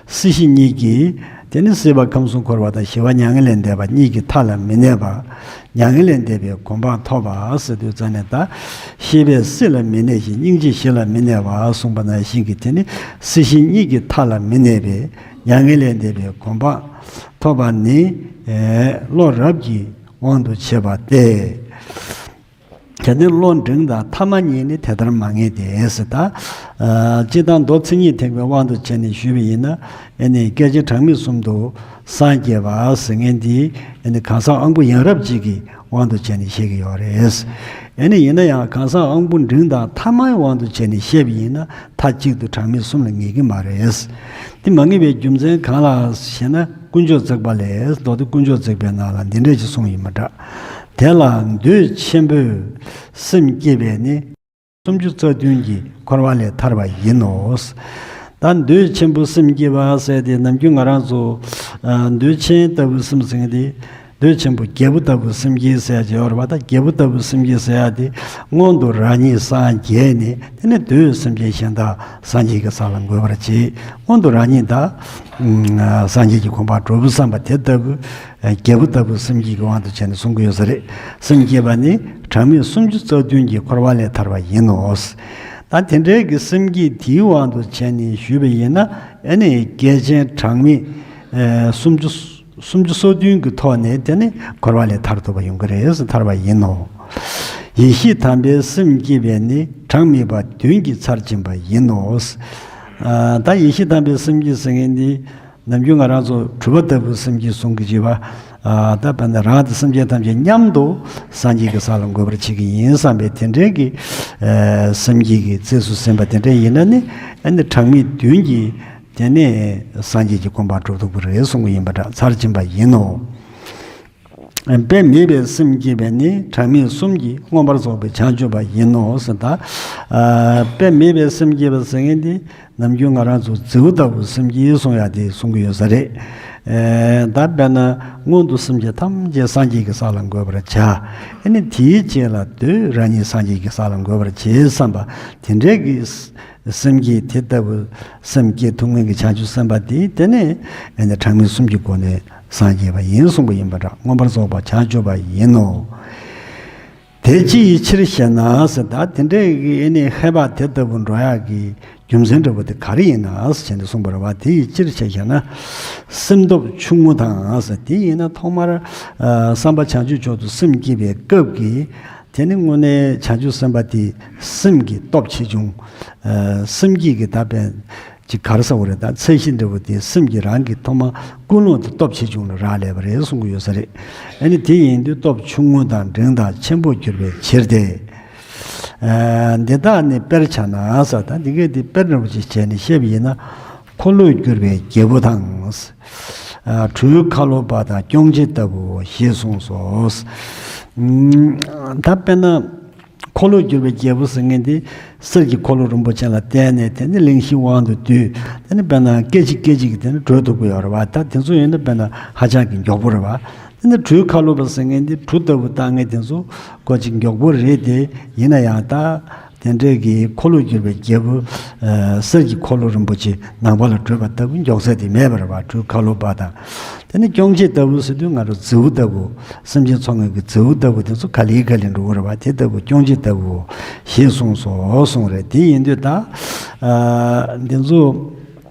སྲིད་ཞི་གཉིས་ཀྱིས་དེ་ནི་སྲིད་པ་ཁམས་གསུམ་འཁོར་བ་དང་ཞི་བ་མྱ་ངན་ལས་འདས་པ་གཉིས་ཀྱི་མཐའ་ལ་མི་གནས་པ། མྱ་ངན་ལས་འདས་པའི་གོ་འཕང་ཐོབ་པ་ཟེར་དུས་ཙ་ནས། ད་ཤེས་པས་སྲིད་ལ་མི་གནས་ཤིང་། སྙིང་རྗེས་ཞི་ལ་མི་གནས་པ་གསུངས་པ་ནང་བཞིན་གྱི་དེ་ནི་སྲིད་ཞི་གཉིས་ཀྱི་མཐའ་ལ་མི་གནས་པའི་མྱ་ངན་ལས་འདས་པའི་གོ་འཕང་ཐོབ་པ་ནི་ཨེ་བློ་རབ་ཀྱི་དབང་དུ་བྱས་པ་སྟེ། གལ་ཏེ་བློ་འབྲིང་དང་ཐ་མ་གཉིས་ནི་དེ་ལྟར་མ་ངེས་ཏེ་ཟེར། ད་ཨ་སྤྱིར་བཏང་མདོ་མཚན་ཉིད་ཐེག་པའི་དབང་དུ་བྱས་ནས་ཞུས་པ་ཡིན་ན། ཨེ་ནི་སྐད་ཅིག་གྲངས་མེད་གསུམ་དུ་སངས་རྒྱས་པ་ཟེར་མཁན་འདི་ཨེ་ནི་གང་ཟག་དབང་པོ་ཡང་རབ་ཅིག་གི་དབང་དུ་བྱས་ནས་བཤད་ཀྱི་ཡོད་རེད། ཨེ་ནི་ཡིན་ན་ཡང་གང་ཟག་དབང་པོ་འབྲིང་དང་ཐ་མའི་དབང་དུ་བྱས་ནས་བཤད་པ་ཡིན་ན། མཐའ་གཅིག་ཏུ་གྲངས་མེད་གསུམ་ལ་ངེས་ཀྱི་མ་རེད། འདི་མ་ངེས་པའི་རྒྱུ་མཚན་གང་ལགས་ཞེ་ན། དཀོན་མཆོག་བརྩེགས་པ་ལས། མདོ་སྡེ་དཀོན་མཆོག་བརྩེགས་པའི་ནང་ལ་འདི་འདྲས་ཅིག་གསུངས་ཡོད་མ་འདྲ། དེ་ལ་འདོད་ཆེན་པོས་སེམས་བསྐྱེད་པས་ནི། སུམ་ཅུ་རྩ་བདུན་གྱི་འཁོར་བ་ལས་ཐར་བ་ཡིན་ནོ། ད་འདོད་ཆེན་པོ་སེམས་བསྐྱེད་པ་ཟེར་དེ་ནམ་རྒྱུན་ང་རང་ཚོ་ཨ་འདོད་ཆེན་ལྟ་བུའི་སེམས་ཟེར་མཁན་དེ། འདོད་ཆེན་པོ་རྒྱལ་པོ་ལྟ་བུའི་སེམས་བསྐྱེད་ཟེར་ཡ་ཅིག་ཡོད་རེད་པ། ད་རྒྱལ་པོ་ལྟ་བུའི་སེམས་བསྐྱེད་ཟེར་ཡ་དེ་སྔོན་དུ་རང་ཉིད་སངས་རྒྱས་ནས། དེ་ནས་འདོད་སེམས་ཅན་གཞན་དག་སངས་རྒྱས་ཀྱི་ས་ལ་འགོད་པར་བྱེད། སྔོན་དུ་རང་ཉིད་ད་ཨ་སངས་རྒྱས་ཀྱི་གོ་འཕང་འགྲུབ་བསམ་པ་དེ་ལྟ་བུ། རྒྱལ་པོ་ལྟ་བུའི་སེམས་བསྐྱེད་ཀྱི་དབང་དུ་བྱས་ནས་གསུང་གི་ཡོད་ས་རེད། སེམས་བསྐྱེད་པ་ནི་གྲངས་མེད་སུམ་ཅུ་རྩ་བདུན་གྱི་འཁོར་བ་ལས་ཐར་བ་ཡིན་ནོ། ད་དེ་འདྲའི་གི་སེམས་བསྐྱེད་དེའི་དབང་དུ་བྱས་ནས་ཞུས་པ་ཡིན་ན། ཨེ་ནི་བསྐལ་ཆེན་གྲངས་མེད་ཨེ་སུམ་ཅུ་སུམ་ཅུ་སོ་བདུན་གྱི་ཐོག་ནས་དེ་ནི་འཁོར་བ་ལས་ཐར་ཐུབ་པ་ཡོང་གི་རེད། ཐར་བ་ཡིན་ནོ། ཡེ་ཤེས་དམ་པའི་སེམས་བསྐྱེད་པས་ནི། གྲངས་མེད་པ་བདུན་གྱི་ཚར་ཕྱིན་པ་ཡིན་ནོ། ཨ་ད་ཡེ་ཤེས་དམ་པའི་སེམས་བསྐྱེད་ཟེར་མཁན་འདི། ནམ་རྒྱུན་ང་རང་ཚོ་གྲུབ་པ་ལྟ་བུའི་སེམས་བསྐྱེད་གསུང་གི་བྱེད་པ། ཨ་ད་དཔེར་ན་རང་དང་སེམས་ཅན་ཐམས་ཅད་མཉམ་དུ་སངས་རྒྱས་ཀྱི་ས་ལ་འགོད་པར་བྱེད་ཀྱི་ཡིན་བསམ་པའི་དེ་འདྲའི་གི་ཨ་སེམས་བསྐྱེད་ཀྱི་རྩིས་སུ་ཟིན་པ་དེ་འདྲ་ཡིན་ན་ནི། ཨ་ནི་གྲངས་མེད་བདུན་གྱིས་དེ་ནས་སངས་རྒྱས་ཀྱི་གོ་འཕང་འགྲུབ་ཐུབ་ཀྱི་རེད་གསུང་གི་ཡིན་པ་འདྲ། ཚར་ཕྱིན་པ་ཡིན་ནོ། དཔེ་མེད་པའི་སེམས་བསྐྱེད་པས་ནི། གྲངས་མེད་གསུམ་གྱིས་མངོན་པར་རྫོགས་པའི་བྱང་ཆུབ་པ་ཡིན་ནོ་ཟེར། ད་ཨ་དཔེ་མེད་པའི་སེམས་བསྐྱེད་པ་ཟེར་མཁན་དེ་ནམ་རྒྱུན་ང་རང་ཚོ་རྫི་བོ་ལྟ་བུའི་སེམས་བསྐྱེད་གསུང་ཡ་དེ་གསུང་གི་ཡོད་ས་རེད། ཨེ་ད་དཔེར་ན་སྔོན་དུ་སེམས་ཅན་ཐམས་ཅད་སངས་རྒྱས་ཀྱི་ས་ལ་འགོད་པར་བྱ། ཨེ་ནི་དེའི་རྗེས་ལ་འདོད་རང་ཉིད་སངས་རྒྱས་ཀྱི་ས་ལ་འགོད་པར་བྱེད་བསམ་པ་དེ་འདྲའི་གི་སེམས་བསྐྱེད་དེ་ལྟ་བུ་སེམས་བསྐྱེད་ཐུབ་མཁན་གྱི་བྱང་ཆུབ་སེམས་དཔའ་དེ་དེ་ནས་ཨེ་ནི་གྲངས་མེད་གསུམ་གྱི་སྒོ་ནས་སངས་རྒྱས་པ་ཡིན་གསུངས་པ་ཡིན་པ་འདྲ། མངོན་པར་རྫོགས་པ་བྱང་ཆུབ་པ་ཡིན་ནོ། དེ་ཅི་ཡི་ཕྱིར་ཞེ་ན་ཟེར། ད་དེ་འདྲའི་གི་ཨེ་ནི་ཧེ་བག་དེ་ལྟ་བུ་འགྲོ་ཡག་གི་རྒྱུ་མཚན་འདྲ་བོ་དེ་ག་རེ་ཡིན་ན་ཟེར་ནས་གསུངས་པ་རེད་བ། དེ་ཡི་ཕྱིར་ཞེ་ཞེ་ན། སེམས་སྟོབས་ཆུང་ངུ་དང་ཟེར། དེ་ཡིན་ན་ཐོག་མར་ཨ་བསམ་པ་བྱང་ཆུབ་མཆོག་ཏུ་སེམས་བསྐྱེད་པའི་སྐབས་ཀྱི་དེ་ནི་དངོས་གནས་བྱང་ཆུབ་སེམས་དཔའ་དེ་སེམས་ཀྱི་སྟོབས་ཆེ་ཆུང་། ཨ་སེམས་བསྐྱེད་ཀྱི་ད་དཔེ་ཅིག་ག་རེ་ཟེར་དགོས་རེད། ད་ཚད་གཞི་འདྲ་བོ་དེ་སེམས་ཀྱི་རང་གི་ཐོག་མ་ཀུན་སློང་དེ་སྟོབས་ཆེ་ཆུང་ལ་རག་ལས་པ་རེད་གསུང་གི་ཡོད་ས་རེད། ཨ་ནི་དེ་ཡིན་དུས་སྟོབས་ཆུང་ངུ་དང་འབྲིང་དང་ཆེན་པོར་གྱུར་པའི་ཕྱིར་ཏེ། ཨ་འདི་དག་ནི་དཔེར་བྱ་ན་ཟེར། ད་འདི་གས་དེ་དཔེར་འདྲ་བོ་ཅིག་བྱས་ནས་བཤད་པ་ཡིན་ན། འཁོར་ལོས་སྒྱུར་བའི་རྒྱལ་པོ་དང་། ཨ་གྲུའི་ཁ་ལོ་པ་དང་སྐྱོང་བྱེད་ལྟ་བུའོ་ཞེས་གསུངས་སོ། ཨ་ད་དཔེར་ན། འཁོར་ལོས་སྒྱུར་བའི་རྒྱལ་པོ་ཟེར་མཁན་དེ་གསེར་གྱི་འཁོར་ལོ་རིན་པོ་ཆེ་ལ་བརྟེན་ནས་དེ་ནི་གླེང་གཞིའི་དབང་དུ་བསྡུས། དེ་ནི་དཔེར་ན་སྐད་ཅིག་སྐད་ཅིག་གིས་དེ་ནི་བགྲོད་ཐུབ་ཀྱི་ཡོད་རེད་བ། ད་དེ་ཚོ་ཡིན་ན་དཔེར་ན་ཧ་ཅང་གི་མགྱོགས་པོ་རེད་བ། དེ་ནི་གྲུའི་ཁ་ལོ་པ་ཟེར་མཁན་དེ་གྲུ་ལྟ་བུ་བཏང་མཁན་དེ་ཚོ་ཁོ་ཅིག་མགྱོགས་པོ་རེད་དེ། ཡིན་ན་ཡང་ད་དེ་འདྲའི་གི་འཁོར་ལོས་སྒྱུར་བའི་རྒྱལ་པོ་ཨ་གསེར་གྱི་འཁོར་ལོ་རིན་པོ་ཆེ་ནང་པ་ལ་བགྲོད་པ་ལྟ་བུ་མགྱོགས་ཚད་དེ་མེད་པ་རེད་བ། གྲུའི་ཁ་ལོ་པ་དང་། དེ་ནི་སྐྱོང་བྱེད་ལྟ་བུ་ཟེར་དུས་ང་རང་རྫི་བོ་ལྟ་བུ། སེམས་ཅན་འཚོ་མཁན་གྱི་རྫི་བོ་ལྟ་བུ་དེ་ཚོ་ག་ལེ་ག་ལེ་འགྲོ་གི་རེད་བ། དེ་ལྟ་བུ་སྐྱོང་བྱེད་ལྟ་བུ་ཞེས་གསུངས་སོ་གསུངས་རེད། དེ་ཡིན་དུས་ད་ཨ་འདི་ཚོ་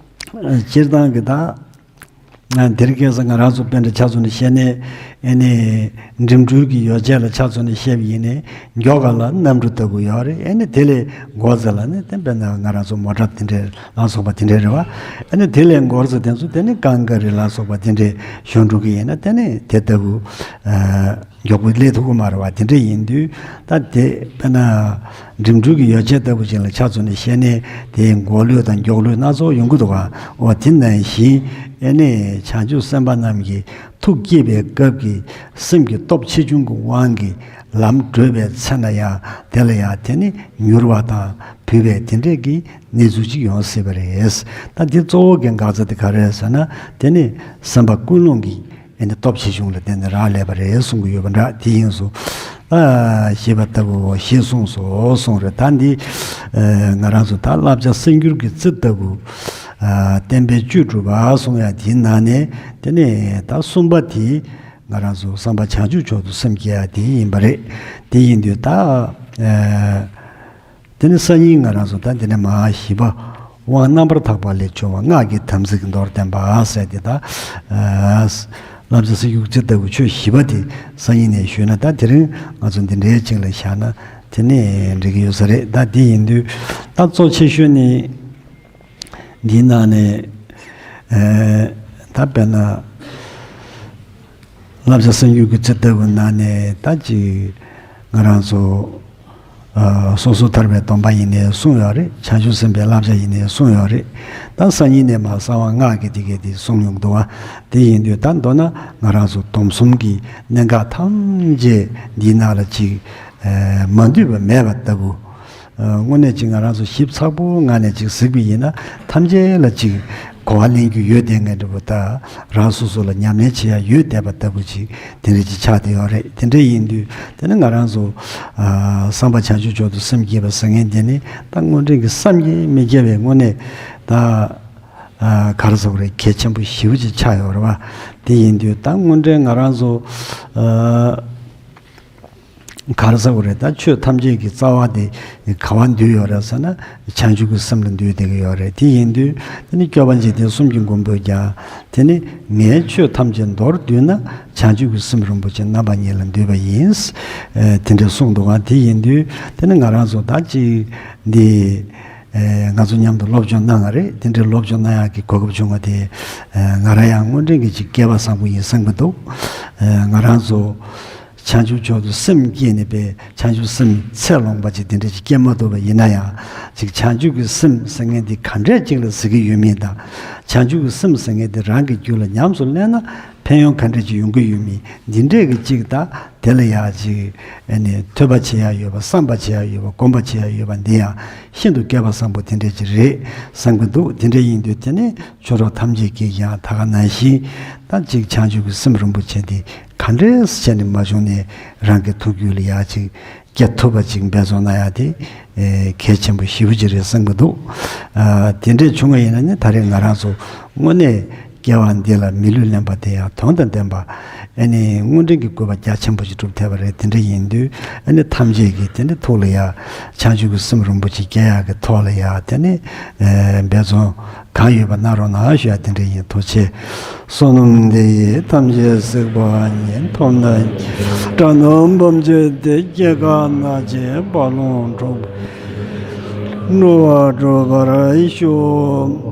སྤྱིར་བཏང་གི་ད་ཨ་འདིར་སྐད་ས་ང་རང་ཚོ་དཔེ་འདྲ་ཆ་ཚང་ནས་བཤད་ནས། ཨེ་ནི་འགྲིམ་འགྲུལ་གྱི་ཡོ་བྱད་ལ་ཆ་མཚོན་ནས་བཤད་པ་ཡིན་ནའི་མགྱོགས་ག་ལ་གནམ་གྲུ་ལྟ་བུ་ཡོད་རེད། ཨེ་ནི་དེ་ལས་འགོ་ཚུགས་ལ་ནི་དེ་དཔེར་ན་ང་རང་ཚོ་མོ་ཊ་དེ་འདྲས་ལ་སོགས་པ་དེ་འདྲས་རེད་བ། ཨེ་ནི་དེ་ལས་འགོ་ཚུགས་དེ་ཚོ་དེ་ནི་ཀང་ཀ་རི་ལ་སོགས་པ་དེ་འདྲས་ཞོན་འགྲོ་གི་ཡིན་ན་དེ་ནི་དེ་ལྟ་བུ་མགྱོགས་པོ་སླེབས་ཐུབ་ཀྱི་མ་རེད་བ། དེ་འདྲས་ཡིན་དུས་ད་དེ་དཔེར་ན་འགྲིམ་འགྲུལ་གྱི་ཡོ་བྱད་ལྟ་བུ་ཅིག་ལ་ཆ་མཚོན་ནས་བཤད་ནས་དེའི་འགོག་ལུགས་དང་མགྱོགས་ལུགས་སྣ་ཚོགས་ཡོང་གི་འདུག་ག་འོ་དེ་ནང་བཞིན་ཨེ་ནི་བྱང་ཆུབ་སེམས་དཔའ་རྣམས་ཀྱི་ཐུགས་བསྐྱེད་པའི་སྐབས་ཀྱི་སེམས་ཀྱི་སྟོབས་ཆེ་ཆུང་གི་དབང་གིས་ལམ་བགྲོད་པའི་ཚེ་ན་ཡང་དེ་ལ་ཡང་དེ་ནི་མྱུར་བ་དང་བུལ་བའི་དེ་འདྲས་ཀྱི་གནས་ཚུལ་ཅིག་ཡོང་སྲིད་པ་རེད། ད་འདི་གཙོ་བོ་གི་འགག་རྩ་དེ་ག་རེ་རེད་ཟེར་ན་དེ་ནི་སེམས་པ་ཀུན་སློང་གི་ཨེ་ནི་སྟོབས་ཆེ་ཆུང་ལ་བརྟེན་ནས་རག་ལས་པ་རེད་གསུང་གི་ཡོད་པ་འདྲ། དེ་ཡིན་སོང་། ཨ་ཞེས་པ་ལྟ་བུ་ཞེས་གསུངས་སོ་གསུངས་རེད། ད་འདི་ཨ་ང་རང་ཚོ་ད་བསླབ་བྱ་གསར་འགྱུར་གྱི་རྩི་ལྟ་བུ་ཨ་བསྟན་པའི་བཅུད་གྲུབ་པ་གསུང་ཡ་དེའི་ནང་ནས་དེ་ནས་ད་གསུམ་པ་དེ་ང་རང་ཚོ་བསམ་པ་བྱང་ཆུབ་མཆོག་ཏུ་སེམས་བསྐྱེད་ཡ་དེ་ཡིན་པ་རེད། དེ་ཡིན་དུས་ད་ཨ། དེ་ནི་སང་ཉིན་ང་རང་ཚོ་ད་འདི་ནས་མ་བཞི་པ་དབང་རྣམ་པར་དག་པ་ལས་བྱུང་བ་སྔགས་ཀྱི་དམ་ཚིག་མདོར་བསྟན་པ་ཟེར་ཏེ་ད་ཨ་བསླབ་བྱ་གསར་འགྱུར་རྩི་ལྟ་བུ་ཆོས་བཞི་པ་དེ་སང་ཉིན་ནས་ཞུས་ན་ད་དེ་རིང་ང་ཚོ་འདི་འདྲའི་ཅིག་ལ་བཞག་ན་དེ་ནི་འགྲིག་གི་ཡོད་ས་རེད། ད་དེ་ཡིན་དུས་ད་གཙོ་ཆེ་ཤོས་ནི་འདིའི་ནང་ནས་ཨ་ད་དཔེར་ན། བསླབ་བྱ་གསར་འགྱུར་གྱི་རྩི་ལྟ་བུ་ནང་ནས་ད་ཅིག་ང་རང་ཚོ་ཨ་སོ་སོ་ཐར་པའི་སྡོམ་པ་ཡིན་ནའི་གསུངས་ཡོད་རེད། བྱང་ཆུབ་སེམས་དཔའི་བསླབ་བྱ་ཡིན་ནའི་གསུངས་ཡོད་རེད། ད་སང་ཉིན་ནས་མ་གསང་བ་སྔགས་ཀྱི་དེ་གའི་དེ་གསུང་ཡོང་གི་འདུག་བ། དེ་ཡིན་དུས་ད་མདོར་ན་ང་རང་ཚོ་སྡོམ་གསུམ་གྱི་གནད་འགག་ཐམས་ཅད་འདིའི་ནང་ལ་ཅིག་ཨ་མ་འདུས་པ་མེད་པ་ལྟ་བུ། ཨ་དངོས་གནས་ཅིག་ང་རང་ཚོ་ཞིབ་ཚགས་པོ་ངང་ནས་ཅིག་གཟིགས་པ་ཡིན་ན་ཐམས་ཅད་ལ་ཅིག་གོ་བ་ལེན་རྒྱུ་ཡོད་བསྡད་མཁན་འདྲ་པོ་དང་རང་སོ་སོ་ལ་ཉམས་ལེན་བྱེད་ཡ་ཡོད་བསྡད་པ་ལྟ་བུ་ཅིག་དེ་འདྲ་ཅིག་ཆགས་བསྡད་ཡོད་རེད། དེ་འདྲ་ཡིན་དུས་དེ་ནི་ང་རང་ཚོ་ཨ་བསམ་པ་བྱང་ཆུབ་མཆོག་ཏུ་སེམས་བསྐྱེད་པ་ཟེར་མཁན་དེ་ནི་ད་དངོས་འབྲེལ་གྱི་བསམ་གྱིས་མི་ཁྱབ་པའི་དངོས་གནས་ད་ཨ་ག་རེ་ཟེར་དགོས་རེད། གལ་ཆེན་པོ་ཞེ་པོ་ཅིག་ཆགས་ཡོད་རེད་བ། དེ་ཡིན་དུས་ད་དངོས་འབྲེལ་ང་རང་ཚོ་ཨ། ག་རེ་ཟེར་དགོས་རེད། ད་ཆོས་ཐམས་ཅད་ཀྱི་རྩ་བ་དེ་ག་བ་འདུས་ཡོད་རེད་ཟེར་ན་བྱང་ཆུབ་ཀྱི་སེམས་ལ་འདུས་བསྡད་ཀྱི་ཡོད་རེད། དེ་ཡིན་དུས་དེ་ནི་སྐྱོབ་པ་འཇིག་རྟེན་གསུམ་གྱི་མགོན་པོས་ཀྱང་དེ་ནི་ངའི་ཆོས་ཐམས་ཅད་མདོར་བསྡུས་ན་བྱང་ཆུབ་ཀྱི་སེམས་རིན་པོ་ཆེ་རྣམ་པ་གཉིས་ལ་འདུས་པ་ཡིན། ཨེ་དེ་འདྲ་གསུངས་འདུག་ག་དེ་ཡིན་དུས་དེ་ནི་ང་རང་ཚོ་ད་ཅིག་འདི་ཨེ་ང་ཚོ་མཉམ་དུ་སློབ་སྦྱོང་གནང་བ་རེད། དེ་འདྲའི་སློབ་སྦྱོང་གནང་ཡག་གི་གོ་སྐབས་བྱུང་བ་དེ་ཨེ་ང་རང་ཡང་དངོས་འབྲེལ་གྱི་ཅིག་སྐལ་བ་བཟང་པོ་ཡིན་བསམ་གྱི་འདུག་ཨེ་ང་རང་ཚོ་བྱང་ཆུབ་མཆོག་ཏུ་སེམས་བསྐྱེད་ནས་པའི་བྱང་ཆུབ་སེམས་ཚད་ལོངས་པ་ཅིག་དེ་འདྲ་ཅིག་སྐྱེ་མ་ཐུབ་པ་ཡིན་ན་ཡང་ཅིག་བྱང་ཆུབ་ཀྱི་སེམས་ཟེར་མཁན་དེ་ག་འདྲས་ཅིག་ལ་ཟེར་གྱི་ཡོད་མིན་དང་། བྱང་ཆུབ་ཀྱི་སེམས་ཟེར་མཁན་དེ་རང་གི་རྒྱུད་ལ་ཉམས་སུ་ལེན་ན་ཕན་ཡོན་ག་འདྲས་ཅིག་ཡོང་གི་ཡོད་མིན་འདི་འདྲས་ཀྱི་ཅིག་དང་དེ་ལ་ཡང་ཅིག་ཨ་ནི་ཐོས་པ་བྱེད་ཡ་ཡོད་པ། བསམ་པ་བྱེད་ཡ་ཡོད་པ། སྒོམ་པ་བྱེད་ཡ་ཡོད་པ་འདི་ཡང་ཤིན་ཏུ་སྐལ་བ་བཟང་པོ་དེ་འདྲས་ཅིག་རེད་བསམ་གྱི་འདུག་དེ་འདྲས་ཡིན་དུས་དེ་ནི་ཆོས་གྲོགས་ཐམས་ཅད་ཀྱིས་ཀྱང་ད་ག་ནང་བཞིན་ད་ཅིག་བྱང་ཆུབ་ཀྱི་སེམས་རིན་པོ་ཆེ་འདི་ག་འདྲས་བྱས་ནས་མ་བྱུང་ནས་རང་གི་ཐུགས་རྒྱུད་ལ་ཡ་ཅིག་སྐྱེ་ཐུབ་པ་ཅིག་འབད་བརྩོན་གནང་ཡ་དེ་ཨེ་གལ་ཆེན་པོ་ཞེ་པོ་ཅིག་རེད་བསམ་གྱི་འདུག་ཨ་དེ་འདྲས་བྱུང་བ་ཡིན་ན་ནི་ད་རེས་ང་རང་ཚོ་དངོས་གནས་སྐྱེ་བ་འདི་ལ་མི་ལུས་ལེན་པ་དེ་ཡང་དོན་དང་ལྡན་པ། ཨ་ནི་དངོས་འབྲེལ་གྱི་དགོས་པ་རྒྱ་ཆེན་པོ་ཞིག་གྲུབ་ཐུབ་པ་རེད། དེ་འདྲ་ཡིན་དུས་ཨ་ནི་ཐམས་ཅད་ཀྱིས་དེ་འདྲའི་ཐོག་ལ་ཡ་བྱང་ཆུབ་ཀྱི་སེམས་རིན་པོ་ཆེ་སྐྱེ་ཡག་གི་ཐོག་ལ་ཡ་དེ་ནི་ཨེ་འབད་བརྩོན་གང་ཡོད་པ་གནང་རོགས་གནང་ཞུ་ཡ་དེ་འདྲ་ཡིན། ཐུགས་རྗེ་ཆེ། བསོད་ནམས་འདི་ཡིས་ཐམས་ཅད་གཟིགས་པ་ཉིད། ཐོབ་ནས་དགྲ་རྣམས་ཕམ་བྱས་ཏེ། སྐྱེ་རྒ་ན་འཆིའི་རྦ་ཀློང་འཁྲུགས་པའི་འགྲོ་བ་སྒྲོལ་བར་ཤོག།